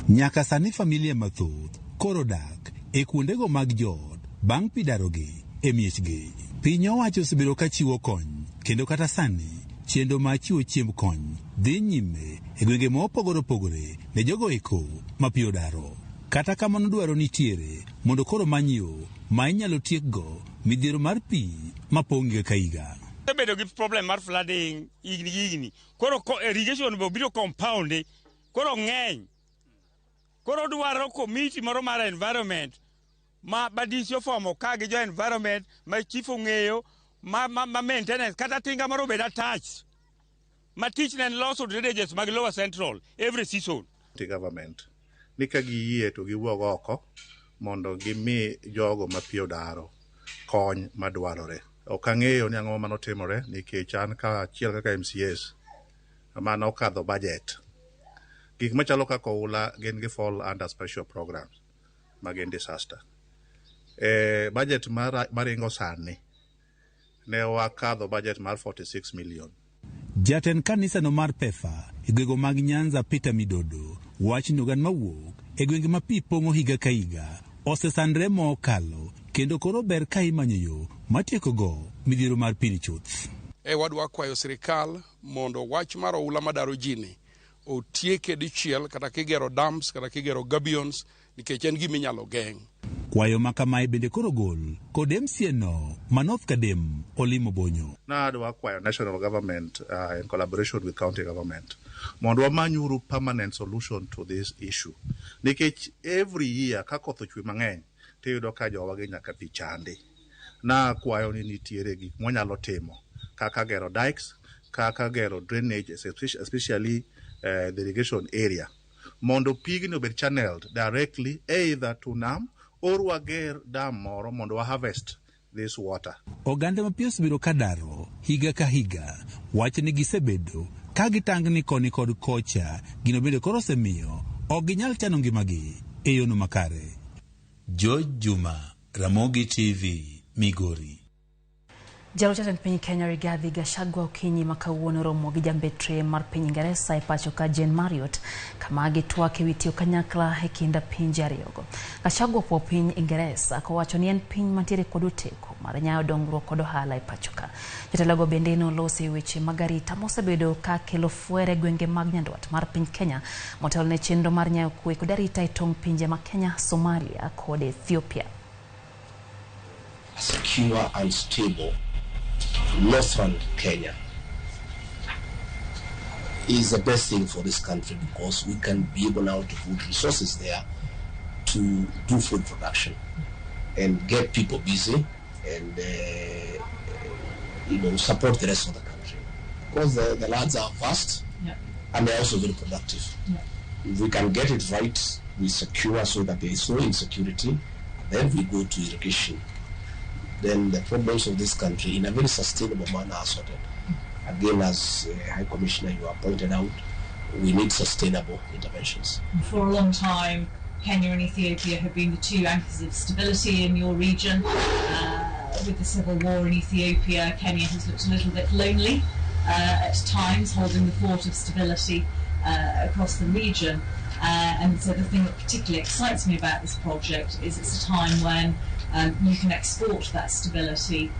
Nyaka sani familia mathoth koro dak e kuondego mag joot bang' pi darogi e miechgi. Piny owacho osebedo ka chiwo kony kendo kata sani chenro mar chiwo chiemb kony dhi nyime e gwenge mopogore opogore ne jogo eko ma pi odaro. Kata kamano dwaro nitiere mondo koro many yo ma inyalo tiekgo midhiero mar pi mapong' higa ka higa. Osebedo gi problem mar flooding higni gi higni. Koro irrigation be obiro compound koro ng'eny. Koro dwaro committee moro mar environment ma badisi ofomo ka gi jo environment ma chief ong'eyo ma maintenance kata tinga moro obed attached ma tich ne en loso drainages mag Lower Central every season. Government ni ka giyie to giwuog oko mondo gimi jogo ma pi odaro kony madwarore. Ok ang'eyo ni ang'o manotimore nikech an kaachiel kaka MCAs mano okadho budget. Gik machalo kaka oula gin gi fall under special programs ma gin disaster. Budget maringo sani ne wakadho budget mar 46 million. Jatend kanisano mar PEFA e gwenge mag Nyanza Peter Midodo wacho ni oganda mawuok e gwenge ma pi pong'o higa ka higa osesandre mokalo kendo koro ber ka imanyo yo matiekogo midhiero mar pi ni chuth. Wadwa kwayo sirikal mondo wach mar oula madaro ji ni otieke dichiel kata kigero dams kata kigero gabions nikech en gima inyalo geng'. Kwayo ma kamae bende koro gol kod MCA no ma North Kadem Olimo Bonyo. Nadwa kwayo national government in collaboration with county government mondo wamanyuru permanent solution to this issue nikech every year ka koth ochwe mang'eny tiyudo ka jowa gi nyaka pi chandi. Nakwayo ni nitiere gik mwanyalo timo kaka gero dikes, kaka gero drainage especially the irrigation area mondo pigni obed channeled directly either to nam or wager dam moro mondo wa harvest this water. Oganda ma pi osebedo ka daro higa ka higa wacho ni gisebedo ka gitangni koni kod kocha, gino bende koro osemiyo Ok ginyal chano ngimagi e yono makare. George Juma, Ramogi TV, Migori. Jalup jatend piny Kenya Rigathi Gachagua okinyi ma kawuono romo gi jambetre mar piny Ingeresa e pacho ka Jane Marriott kama gitwak ewi tiyo kanyakla e kind pinje ariyogo. Gachagua opuo piny Ingeresa kowacho ni en piny mantiere kod oteko mar nyayo dongruok kod ohala e pacho ka. Jotelogo bende noloso e weche mag arita mosebedo ka kelo fwere e gwenge mag nyandwat mar piny Kenya motelo ne chenro mar nyayo kwe kod arita e tong' pinje ma Kenya, Somalia kod Ethiopia. A secure and stable northern Kenya is the best thing for this country because we can be able now to put resources there to do food production and get people busy and support the rest of the country because the lands are vast. Yeah. And they're also very productive. Yeah. If we can get it right, we secure so that there is no insecurity, then we go to irrigation. Then the problems of this country in a very sustainable manner are sorted. Again, as High Commissioner, you have pointed out, we need sustainable interventions. For a long time, Kenya and Ethiopia have been the two anchors of stability in your region. With the civil war in Ethiopia, Kenya has looked a little bit lonely at times, holding the fort of stability across the region. And so the thing that particularly excites me about this project is it's a time when you can export that stability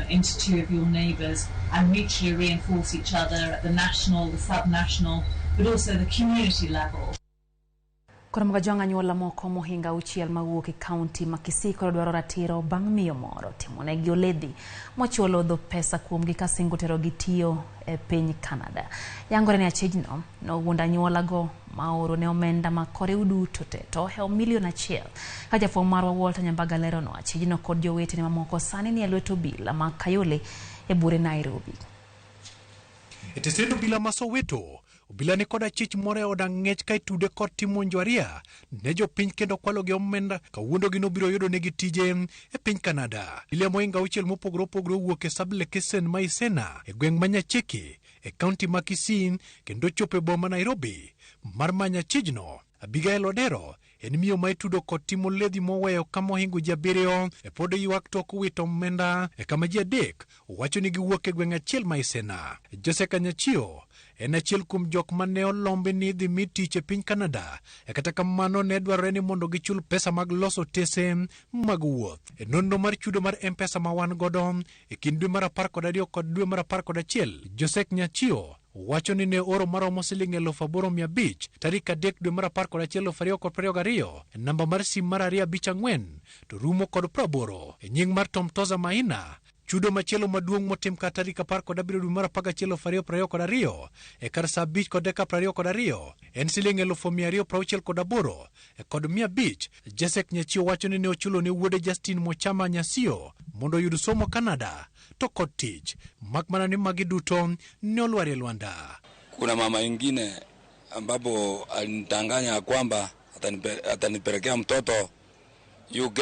into two of your neighbours and mutually reinforce each other at the national, the sub-national, but also the community level. Koro mga anyuola moko mohinga auchiel mawuok e kaunti ma Kisii koro dwaro ratiro bang' miyo moro timonegi oledhi mochulo dho pesa kuomgi ka singo terogi tiyo e piny Canada. Yangore ni achijno nowuondo anyuolago maoro ne omenda ma kore uduto te to ohewo milion 1. Ka jafwambo marwa Walter Nyambaga leronwa, achijno kod jowetene mamoko sani ni e lwet obila ma Kayole e bure Nairobi. E tesend obila ma Soweto, obila ni kod achich moro e od ang'ech ka itude kod timo njuaria ne jopiny kendo kwalo gi omenda kawuondogi nobiro yudo negi tije e piny Canada. Obila mohingo auchiel mopogore opogore owuok e sub-location ma Isena e gweng' ma Nyacheke e kaunti ma Kisii kendo chopo e boma Nairobi mar manyo achijno. Abigail Odero en miyo ma itudo kod timo ledhi moweyo kama ohingo ji 7 e pod ywak tok wito omenda e kama ji 3 owacho ni giwuok e gweng' achiel ma Isena. Jose Kanyachio en achiel kuom jok mane olombi ni dhi mi tich e piny Canada, e kata kamano ne dwarore ni mondo gichul pesa mag loso tese mag wuoth. E nonro mar chudo mar M-Pesa ma wan godo e kind dwe mar 12 kod dwe mar 11, Josek Nyachio wacho ni ne oro maromo siling 8,500 tarik 3 dwe mar 11 2022 e namba mar sim mar 254 to rumo kod 80 e nying mar Tom Toza Maina. Chudo machielo maduong' motim ka tarik 17 dwe mar 11 2022 e kar saa 5:22 en siling 268 kod 500. Jesek Nyachio wacho ni ne ochulo ne wuode Justin Mochama Nyasio mondo oyud somo Canada to kod tich, mak mana ni magi duto ne olwar e lwanda. Kuna mama ingine ambapo alinitanganya kwamba atanipelekea mtoto UK,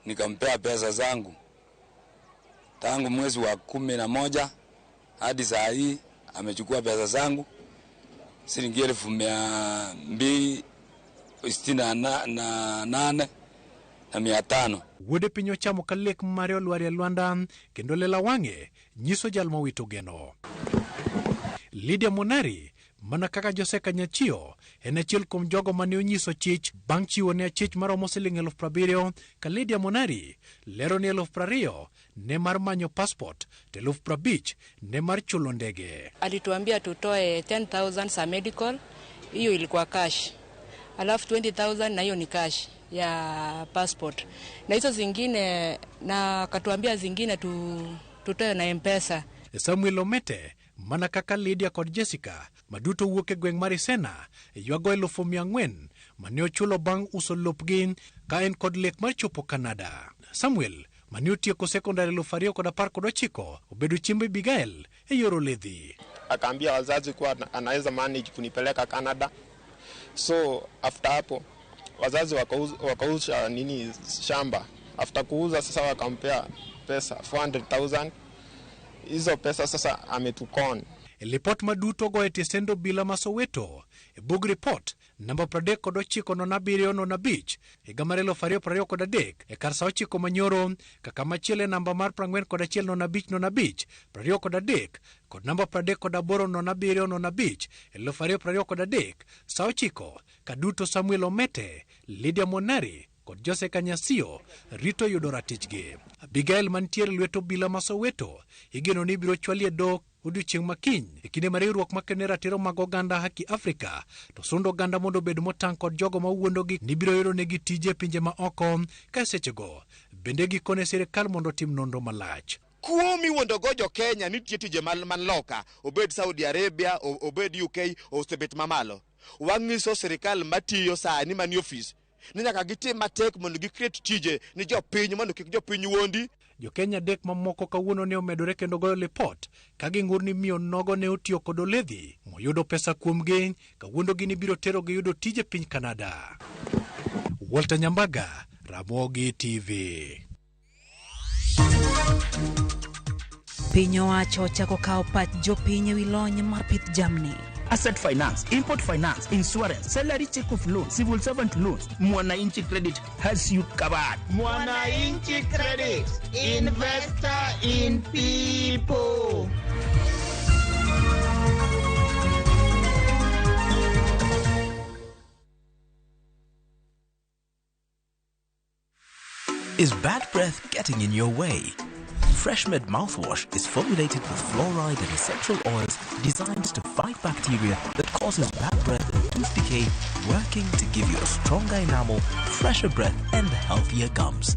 nikampea pesa zangu. Tangu mwezi wa 11 hadi saa hii amechukua pesa zangu shilingi 268 na 500. Wuode piny ochamo ka lek mare olwar e lwanda kendo lela wang'e nyiso jal mowito geno. Lydia Monari mana kaka Jose Kanyachio en achiel kuom jogo mane onyiso chich bang' chiwo ne achich maromo siling 70,000 ka Lydia Monari lero ni 20,000 ne mar manyo passport to 50,000 ne mar chulo ndege. Alituambia tutoe 10,000 za medical, hiyo ilikuwa cash. Alafu 20,000 na hiyo ni cash ya passport. Na hizo zingine na akatuambia zingine tutoe na M-Pesa. Samuel Omete mana kaka Lydia kod Jessica maduto wuok e gweng' mar Isena ywago 400,000 mane ochulo bang' uso lopgi ka en kod lek mar chopo Canada. Samuel mane otieko sekondari 2019 obedo chiembe Abigail e yor oledhi. Akaambia wazazi kuwa anaweza manage kunipeleka Canada. So after hapo wazazi wakauza nini shamba. After kuuza sasa wakampea pesa 400,000. Hizo pesa sasa ametukon. E lipot ma duto go e tesend obila ma Soweto e bug ripot namba 390705 higa mar 2023 e kar sa 9 manyoro kaka machielo e namba mar 410505 23 kod namba 380705 2023 sa 9 kaduto Samuel Omete, Lydia Monari kod Jose Kanyasio rito yudo ratichgi. Abigail mantiere lwet obila ma Soweto igeno ni ibiro chwalie dok odiochieng' makiny e kinde ma riwruok makene ratiro mag oganda Haki Afrika to sundo oganda mondo obed motang' kod jogo ma wuondogi ni biro yudo negi tije e pinje ma oko ka e sechego bende gikone sirikal mondo otim nonro malach. Kuo miwuondogo jo Kenya nitie tije man loka, obed Saudi Arabia, obed UK, osebet mamalo. Wang'iso sirikal matiyo sani manie ofis ni nyaka gitim matek mondo gi-create tije ni jopiny mondo kik jopiny wuondi. Jo-Kenya adek mamoko kawuono ne omedore kendo goyo lipot ka ging'ur ni miyo nogo ne otiyo kod oledhi moyudo pesa kuomgi kawuondogi ni biro terogi yudo tije piny Canada. Walter Nyambaga, Ramogi TV. Piny owacho ochako kawo pach jopiny ewi lony mar pith jamni. Asset finance, import finance, insurance, salary check of loan, civil servant loans. Mwananchi Credit has you covered. Mwananchi Credit, investor in people. Is bad breath getting in your way? FreshMed mouthwash is formulated with fluoride and essential oils designed to fight bacteria that causes bad breath and tooth decay, working to give you a stronger enamel, fresher breath, and healthier gums.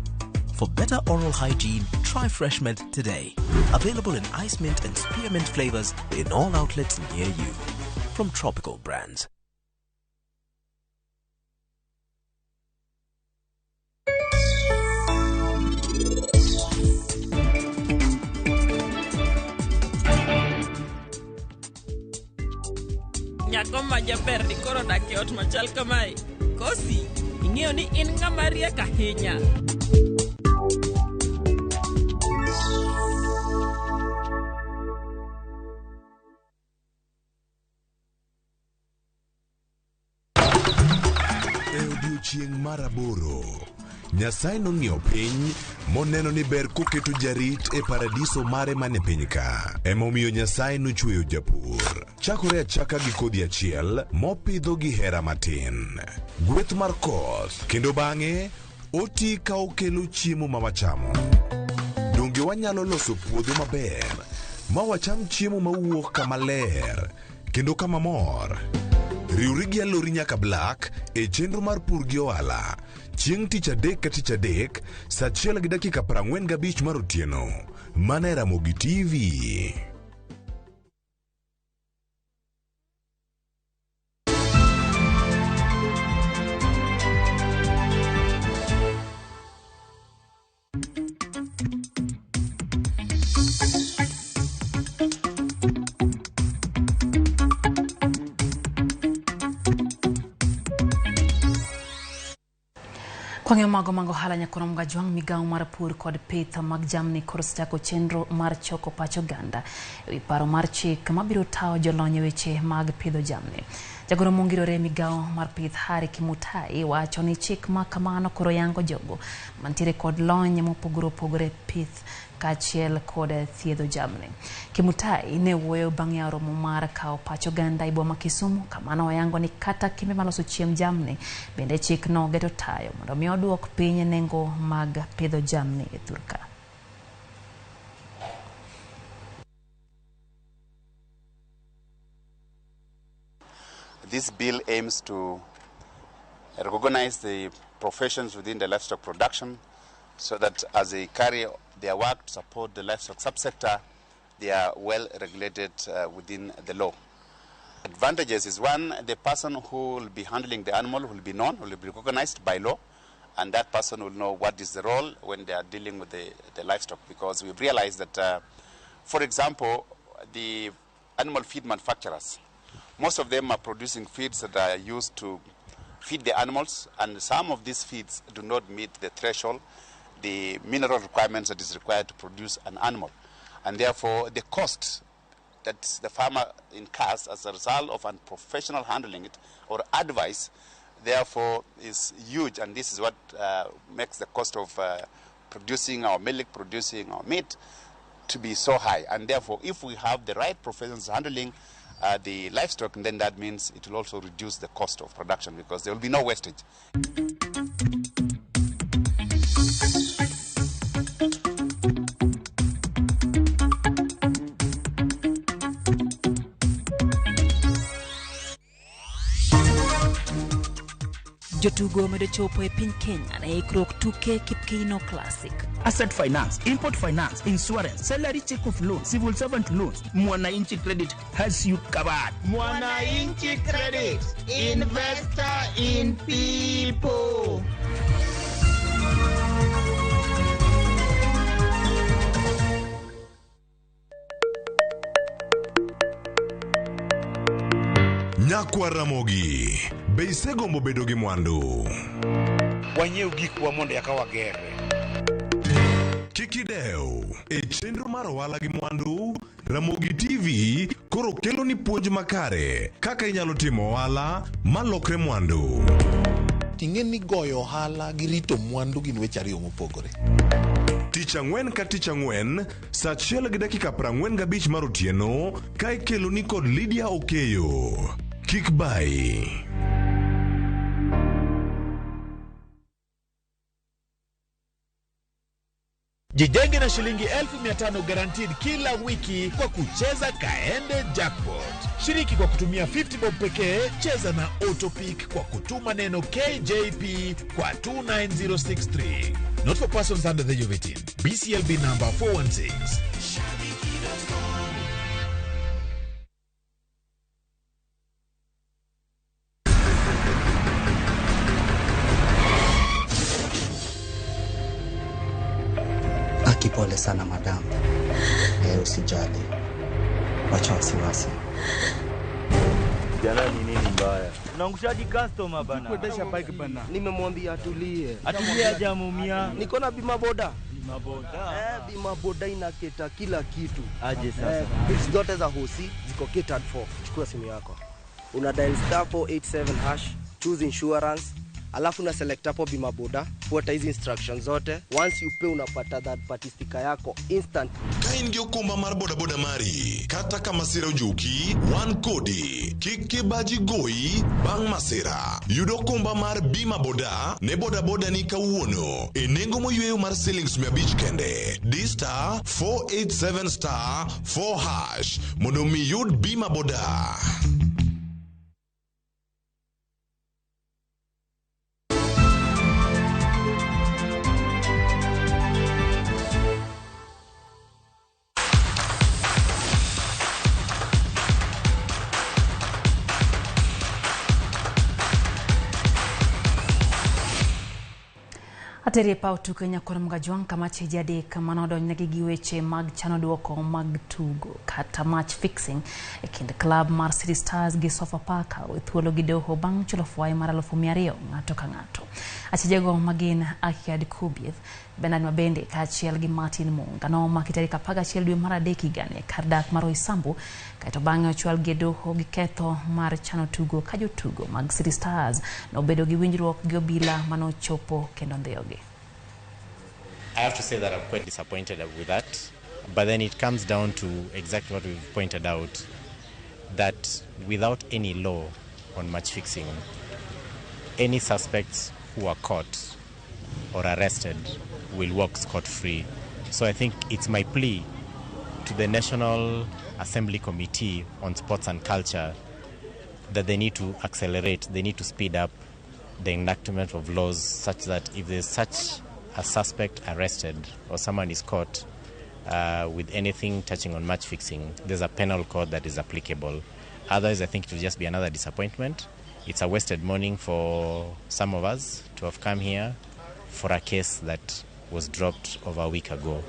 For better oral hygiene, try FreshMed today. Available in ice mint and spearmint flavors in all outlets near you. From Tropical Brands. Nyako ma jaber ni koro dak e ot machal kamae. Kosi, ing'eyo ni in ng'ama riek ahinya. E odiechieng' mar aboro, Nyasaye nong'iyo piny moneno ni ber koketo jarit e paradiso mare man e piny ka. Emomiyo Nyasaye nochweyo japur. Chakore achaka gi kodhi achiel mopidho gi hera matin. Gweth mar koth kendo bang'e oti ka okelo chiemo ma wachamo. Donge wanyalo loso puodho maber ma wacham chiemo mawuok kama ler kendo kama mor? Riwri gi Alori nyaka Black e chenro mar pur gi ohala chieng' tich adek ka tich adek saa achiel gi dakika 45 mar otieno mana e Ramogi TV. Kwang'eyo mago mag ohala nyakono Mgajwang' migawo mar pur kod pith mag jamni koro osechako chenro mar choko pach oganda ewi paro mar chik mabiro tayo jolony e weche mag pidho jamni. Jagoro mongirore e migawo mar pith Harry Kimutai wacho ni chik ma kamano koro yango jogo mantiere kod lony mopogore opogore pith kaachiel kod thiedho jamni. Kimutai ne wuoyo bang' yawo romo mar kawo pach oganda e boma Kisumu kama oyango ni kata kembe maloso chiemb jamni bende chikno geto tayo mondo mi oduok piny nengo mag pidho jamni e thurka. This bill aims to recognize the professions within the livestock production so that as they carry their work to support the livestock subsector, they are well regulated within the law. Advantages is one, the person who will be handling the animal will be known, will be recognized by law, and that person will know what is the role when they are dealing with the livestock, because we've realized that, for example, the animal feed manufacturers, most of them are producing feeds that are used to feed the animals, and some of these feeds do not meet the threshold, the mineral requirements that is required to produce an animal. And therefore, the cost that the farmer incurs as a result of unprofessional handling it or advice, therefore is huge, and this is what makes the cost of producing our milk, producing our meat to be so high. And therefore, if we have the right professionals handling the livestock, then that means it will also reduce the cost of production because there will be no wastage. Jotugo omedo chopo e piny Kenya ne ikruok tuke Kipkeino Classic. Asset Finance, Import Finance, Insurance, Salary Check of Loan, Civil Servant Loans, Mwananchi Credit has you covered. Mwananchi Credit, investor in people. Nyakwa Ramogi, be isegombo bedo gi mwandu? Wanyiew gikwa mondo eka wagerre. Kik idew, e chenro mar ohala gi mwandu, Ramogi TV koro kelo ni puonj makare kaka inyalo timo ohala malokre mwandu. Ting'e ni goyo ohala gi rito mwandu gin weche ariyo mopogore. Tich ang'wen ka tich ang'wen, saa 1:45 mar otieno, ka ikelo ni kod Lydia Okeyo. Kik bai. Jijenge na shilingi 1500 guaranteed kila wiki kwa kucheza Kaende Jackpot. Shiriki kwa kutumia 50 bob pekee, cheza na Autopick kwa kutuma neno KJP kwa 29063. Not for persons under the age of 18. BCLB number 416. Pole sana madam. Usijali. Wacha wasiwasi. Jana ni nini mbaya? Unaangushaji customer bana. Kuendesha bike bana. Nimemwambia atulie. Atulie hajamuumia. Niko na bima boda. Bima boda. Bima boda inaketa kila kitu. Aje sasa. Bills zote za hosi ziko catered for. Chukua simu yako. Una dial *487#, choose insurance. Alafu na select hapo bima boda, fuata hizi instructions zote. Once you pay unapata that party sticker yako instant. Ka in gi okumba mar boda boda mari, kata ka masira ojuki, wan kodi. Kik kibaji goyi bang' masira. Yud okumba mar bima boda ne boda boda ni kawuono e nengo moyweyo mar siling 500 kende. Di *487*4# mondo mi yud bima boda. Atere paw tuke nyakwar Mgajwang' kama cheje adek manodonjnegi gi weche mag chano duoko mag tugo kata match fixing e kind klab mar City Stars gi Sofapaka e thuolo gi doho bang' chulo fwai mar 200,000 ng'ato ka ng'ato. Achijego magin Akiad Kubieth, Bernard Mabende kaachiel gi Martin Munga nomaki tarik 11 dwe mar 3 higani kar dak mar Roysambu, kaeto bang'e ochwalgi e doho gi ketho mar chano tugo ka jotugo mag City Stars nobedo gi winjruok gi obila manochopo kendo ndhiyogi. I have to say that I'm quite disappointed with that, but then it comes down to exactly what we've pointed out, that without any law on match fixing, any suspects who are caught or arrested will walk scot-free. So I think it's my plea to the National Assembly Committee on Sports and Culture that they need to accelerate, they need to speed up the enactment of laws such that if there's such a suspect arrested or someone is caught with anything touching on match fixing, there's a penal code that is applicable. Otherwise, I think it will just be another disappointment. It's a wasted morning for some of us to have come here for a case that was dropped over a week ago.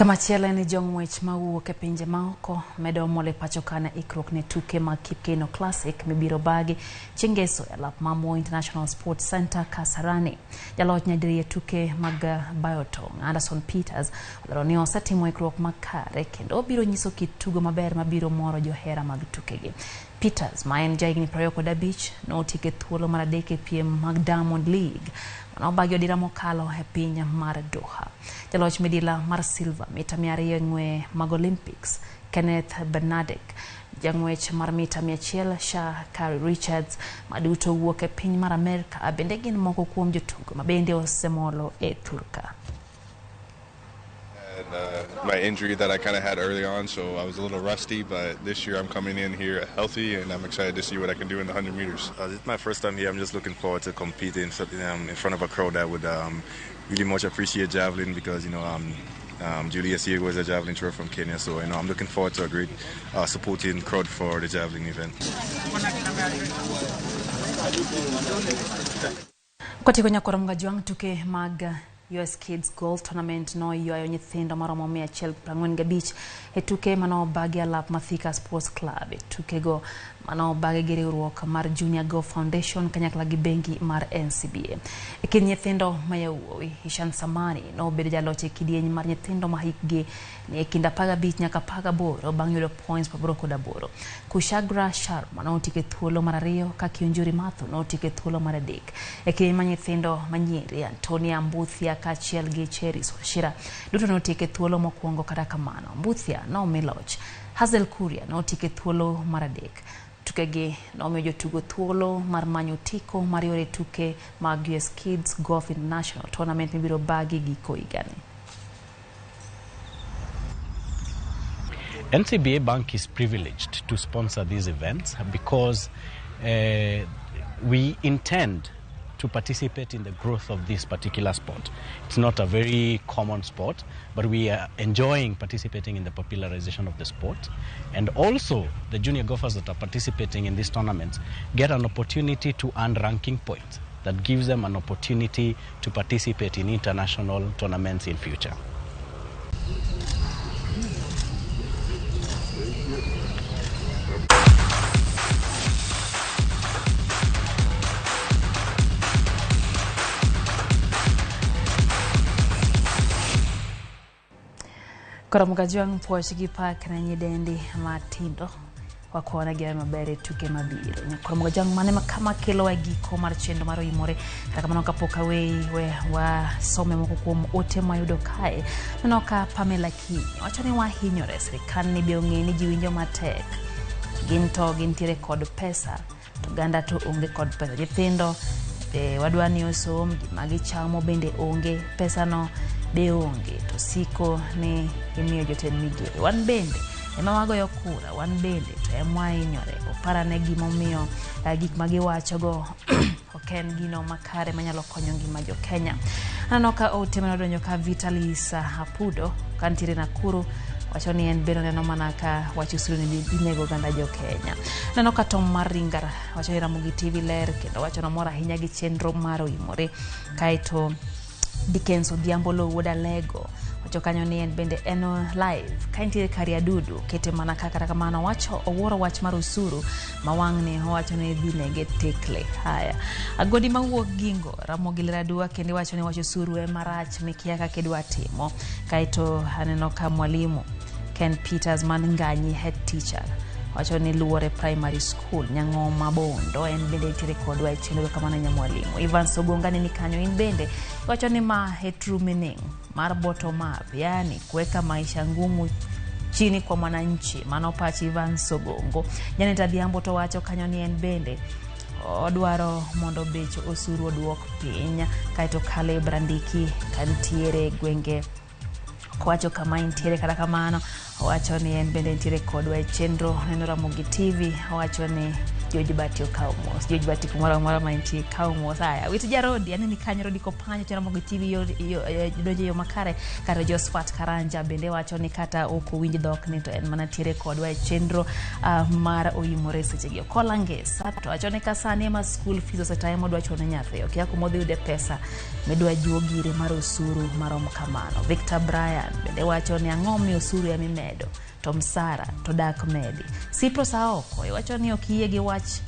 Kamachielo en ni jong'wech mawuok e pinje maoko medo mol e pacho ka ne ikruok ne tuke mag Kipkeino Classic mibiro bagi chieng' ngeso e alap ma Moi International Sports Center Kasarani. Jaloch nyadiriyo e tuke mag bayo tong' Anderson Peters olero ni osetimo ikruok makare kendo obiro nyiso kit tugo maber mabiro moro johera mag tukegi. Peters ma en jahigni 25 notieko e thuolo mar adek e piem mag Diamond League manobagi odira mokalo e piny mar Doha. Jaloch midila mar silver mita 200 e ng'we mag Olympics Kenneth Bernadek, jang'wech mar mita 100 Sha'Carri Richards maduto wuok e piny mar Amerka bende gin moko kuom jotugo ma bende osemolo e thurka. And my injury that I kind of had early on, so I was a little rusty, but this year I'm coming in here healthy, and I'm excited to see what I can do in the 100 meters. It's my first time here. I'm just looking forward to competing in front of a crowd that would really much appreciate javelin because, you know, Julius Yego is a javelin thrower from Kenya, so, you know, I'm looking forward to a great supporting crowd for the javelin event. Kotieko nyakoro Mgajwang' tuke mag US Kids Golf Tournament noywayo nyithindo maromo 145 e tuke manobagi alap ma Thika Sports Club. E tukego manobagi gi riwruok mar Junior Golf Foundation kanyakla gi bengi mar NCBA. E kind nyithindo ma yawuowi, Ishan Samani nobedo jaloch e kidieny mar nyithindo ma hikgi ni e kind 15 nyaka 18 bang' yudo points 88. Kushagra Sharma notieko e thuolo mar ariyo ka Kionjuri Mathu notieko e thuolo mar adek. E kidieny mar nyithindo ma nyiri, Antonia Mbuthia kaachiel gi Cheris Wachira duto notieko e thuolo mokwongo. Kata kamano, Mbuthia nomi loch. Hazel Kuria notieko e thuolo mar adek. Tukegi nomiyo jotugo thuolo mar manyo otiko mar yore tuke mag US Kids Golf International Tournament mibiro bagi giko higani. NCBA Bank is privileged to sponsor these events because we intend to participate in the growth of this particular sport. It's not a very common sport, but we are enjoying participating in the popularization of the sport. And also, the junior golfers that are participating in these tournaments get an opportunity to earn ranking points that gives them an opportunity to participate in international tournaments in future. Koro Mgajwang' puoch gi pak ne nyidendi matindo wakuona gi maber e tuke mabiro. Koro Mgajwang' mane kama kelo e giko mar chenro mar Oimore. Kata kamano kapok aweyi we wasome moko kuom ote mayudo kae. Neno ka Pamela Kinyi wacho ni wahinyore, sirikal ni be ong'e ni ji winjo matek. Gin to gintiere kod pesa, to oganda to onge kod pesa. Nyithindo wadwa ni osom, gima gichamo bende onge, pesa no be onge, to siko ni imiyo jotend migepe. Wan bende ema wagoyo kura, wan bende to ema wahinyore. Oparane gimomiyo gik ma giwachogo ok en gino makare manyalo konyo ngima jo Kenya. Aneno ka ote manodonjo ka Vitalis Apudo kantiere Nakuru wacho ni en bende oneno mana ka wach osuru ni dhi nego oganda jo Kenya. Aneno ka Tom mar Ringara wacho ni Ramogi TV ler kendo wacho nomor ahinya gi chenro mar Oimore. Kaeto Dickens Odhiambo Lo wuod Alego wacho kanyo ni en bende en live ka entiere Kariadudu kete mana ka. Kata kamano wacho owuoro wach mar osuru ma wang'ni owacho ni dhi nege tekle. Haya, Agodi mawuok Gingo Ramogi ler aduwa kendo iwacho ni wach osuru ema rach mikia kaka idwa timo. Kaeto aneno ka mwalimu Ken Peters man Nganyi head teacher wacho ni luwore primary school Nyang'oma Bondo en bende nitiere kodwa e chenro kamano nyamwalimu. Ivan Sogonga ni kanyo in bende wacho ni ma e true meaning mar bottom up, yani kuweka maisha ngumu chini kwa mwananchi. Mano pach Ivan Sogongo. Janet Adhiambo to wacho kanyo ni en bende odwaro mondo bech osuru oduok piny. Kaeto Caleb Randiki kantiere gwenge kowacho kama intiere. Kata kamano Owacho ni en bende nitiere kodwa e chenro neno Ramogi TV. Owacho ni George Bati okaw mos. George Bati kumoro amora ma entie kaw mos. Aya, wit Jarodi, aneni kanyo Rodi Kopanyo to Ramogi TV yo, yo, donjo e yo makare. Kata Josephat Karanja bende wacho ni kata ok owinj dhokni to en mana tiere kodwa e chenro mar Oimore sechegi. Okola Ngesa to wacho ni ka sani ema school fees osetaye modwa chulo ne nyathi. Okia kuma odhi yude pesa midwa juo gire mar osuru marom kamano. Victor Bryan bende wacho ni ang'o miyo osuru ema imedo to msara to dak medi. Cyprus Aoko iwacho ni ok yie gi wach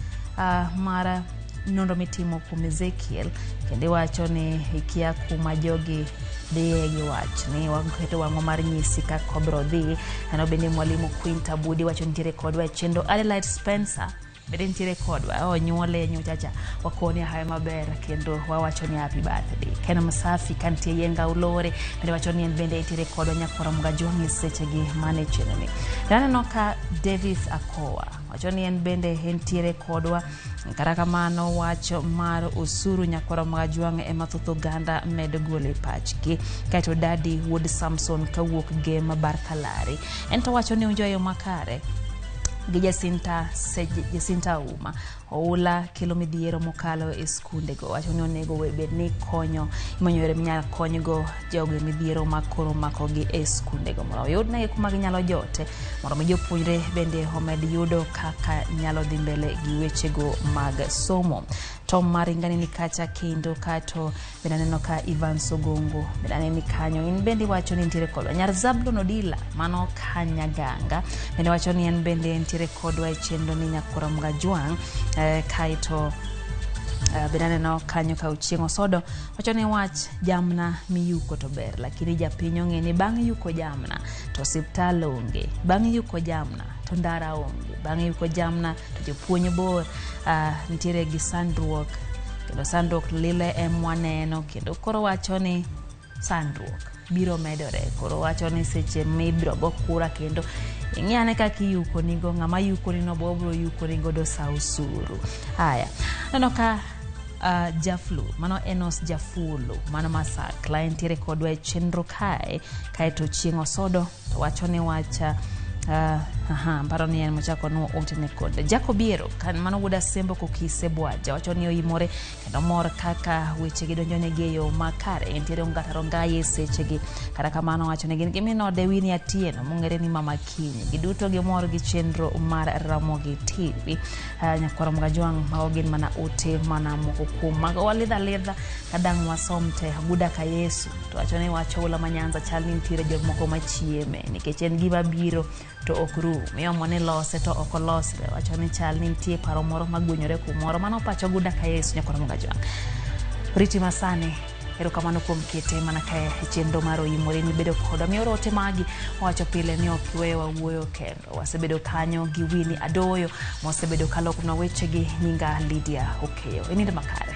mar nonro mitimo kuom Ezekiel, kendo iwacho ni ikia kuma jogi dhiye gi wach ni waketo wang'wa mar nyisi kaka obro dhi. Aneno bende mwalimu Quinta Budi wacho nitiere kodwa e chenro. Adelaide Spencer bende nitiere kodwa, onyuole nyochacha, wakoni hayo maber kendo wawacho ni happy birthday. Ken Msafi kantie Yenga Ulore bende wacho ni en bende nitiere kodwa nyakwara Mgajwang' e sechegi mane chenro ni. Aneno ka Davis Akowa wacho ni en bende entiere kodwa. Kata kamano wach mar osuru nyakwara Mgajwang' ema thoth oganda medo golo e pachgi. Kaeto Dadi wuod Samson kawuok Gem Barkalari en to wacho ni owinjo e yo makare gi Jacinta, Jacinta Auma. Oula kelo midhiero mokalo e skundego. Wacho ni onego bed ni konyo imanyo yore minyalo konygo jogo e midhiero ma koro makogi e skundego mondo oyudnegi kuma ginyalo jote mondo mi jopuonjre bende omed yudo kaka nyalo dhi mbele gi wechego mag somo. Tom Maringani ni kacha kendo kato bende aneno ka Ivan Sogongo bende aneni kanyo, in bende iwacho ni nitiere kodwa. Nyar Zablon Odila mano Kanyaganga bende wacho ni en bende nitiere kodwa e chenro ni nyakwara Mgajwang'. Kaeto bende aneno kanyo ka Ochieng' Osodo wacho ni wach jamna miyuko to ber, lakini japiny ong'e ni bang' yuko jamna to osiptal onge, bang' yuko jamna to ndara onge, bang' yuko jamna to jopuonj bor, nitiere gi sandruok kendo sandruok lile emwaneno kendo koro wacho ni sandruok biro medore. Koro wacho ni seche mibiro go kura kendo ing'i ane kaka iyuko nigo, ng'ama yuko nino bo obiro yuko ni godo sa osuru. Haya, aneno ka Jaflu, mano Enos Jafulu, mano Masakla entiere kodwa e chenro kae. Kaeto Chieng' Osodo to wacho ni wacha aha, paro ni en mochako nuo otene kod Jacobiero kan mano wuod Asembo Kokise Bwaja wacho ni oimore kendo mor kaka weche gi donjonegi e yo makare. Entiere Ongata Rongai e sechegi. Kata kamano wacho ni gin gi minode Winnie Atieno mong'ere ni Mama Kinyi. Giduto gimor gi chenro mar Ramogi TV. Nyakwara Mgajwang' mago gin mana ote mana moko kuom mago walidha lidha kadang' wasom te. Aguda ka Yesu to wacho ni wach oula ma Nyanza chal ni nitiere jomoko machieme nikech en gima biro to ok rum. Iomo ni lose to ok olosre. Wacho ni chal ni nitie paro moro magwenyore kumoro. Mano pacho Aguda ka Yesu nyakwara Mgajwang'. Riti masani erokamano kuom kete mana ka e chenro mar Oimore mibedo kodwa. Mioro ote magi wacho pile ni ok iweyowa wuoyo kendo. Wasebedo kanyo gi Winnie Adoyo mosebedo kalokonwa wechegi. Nyinga Lydia Okeyo. Inindo makare.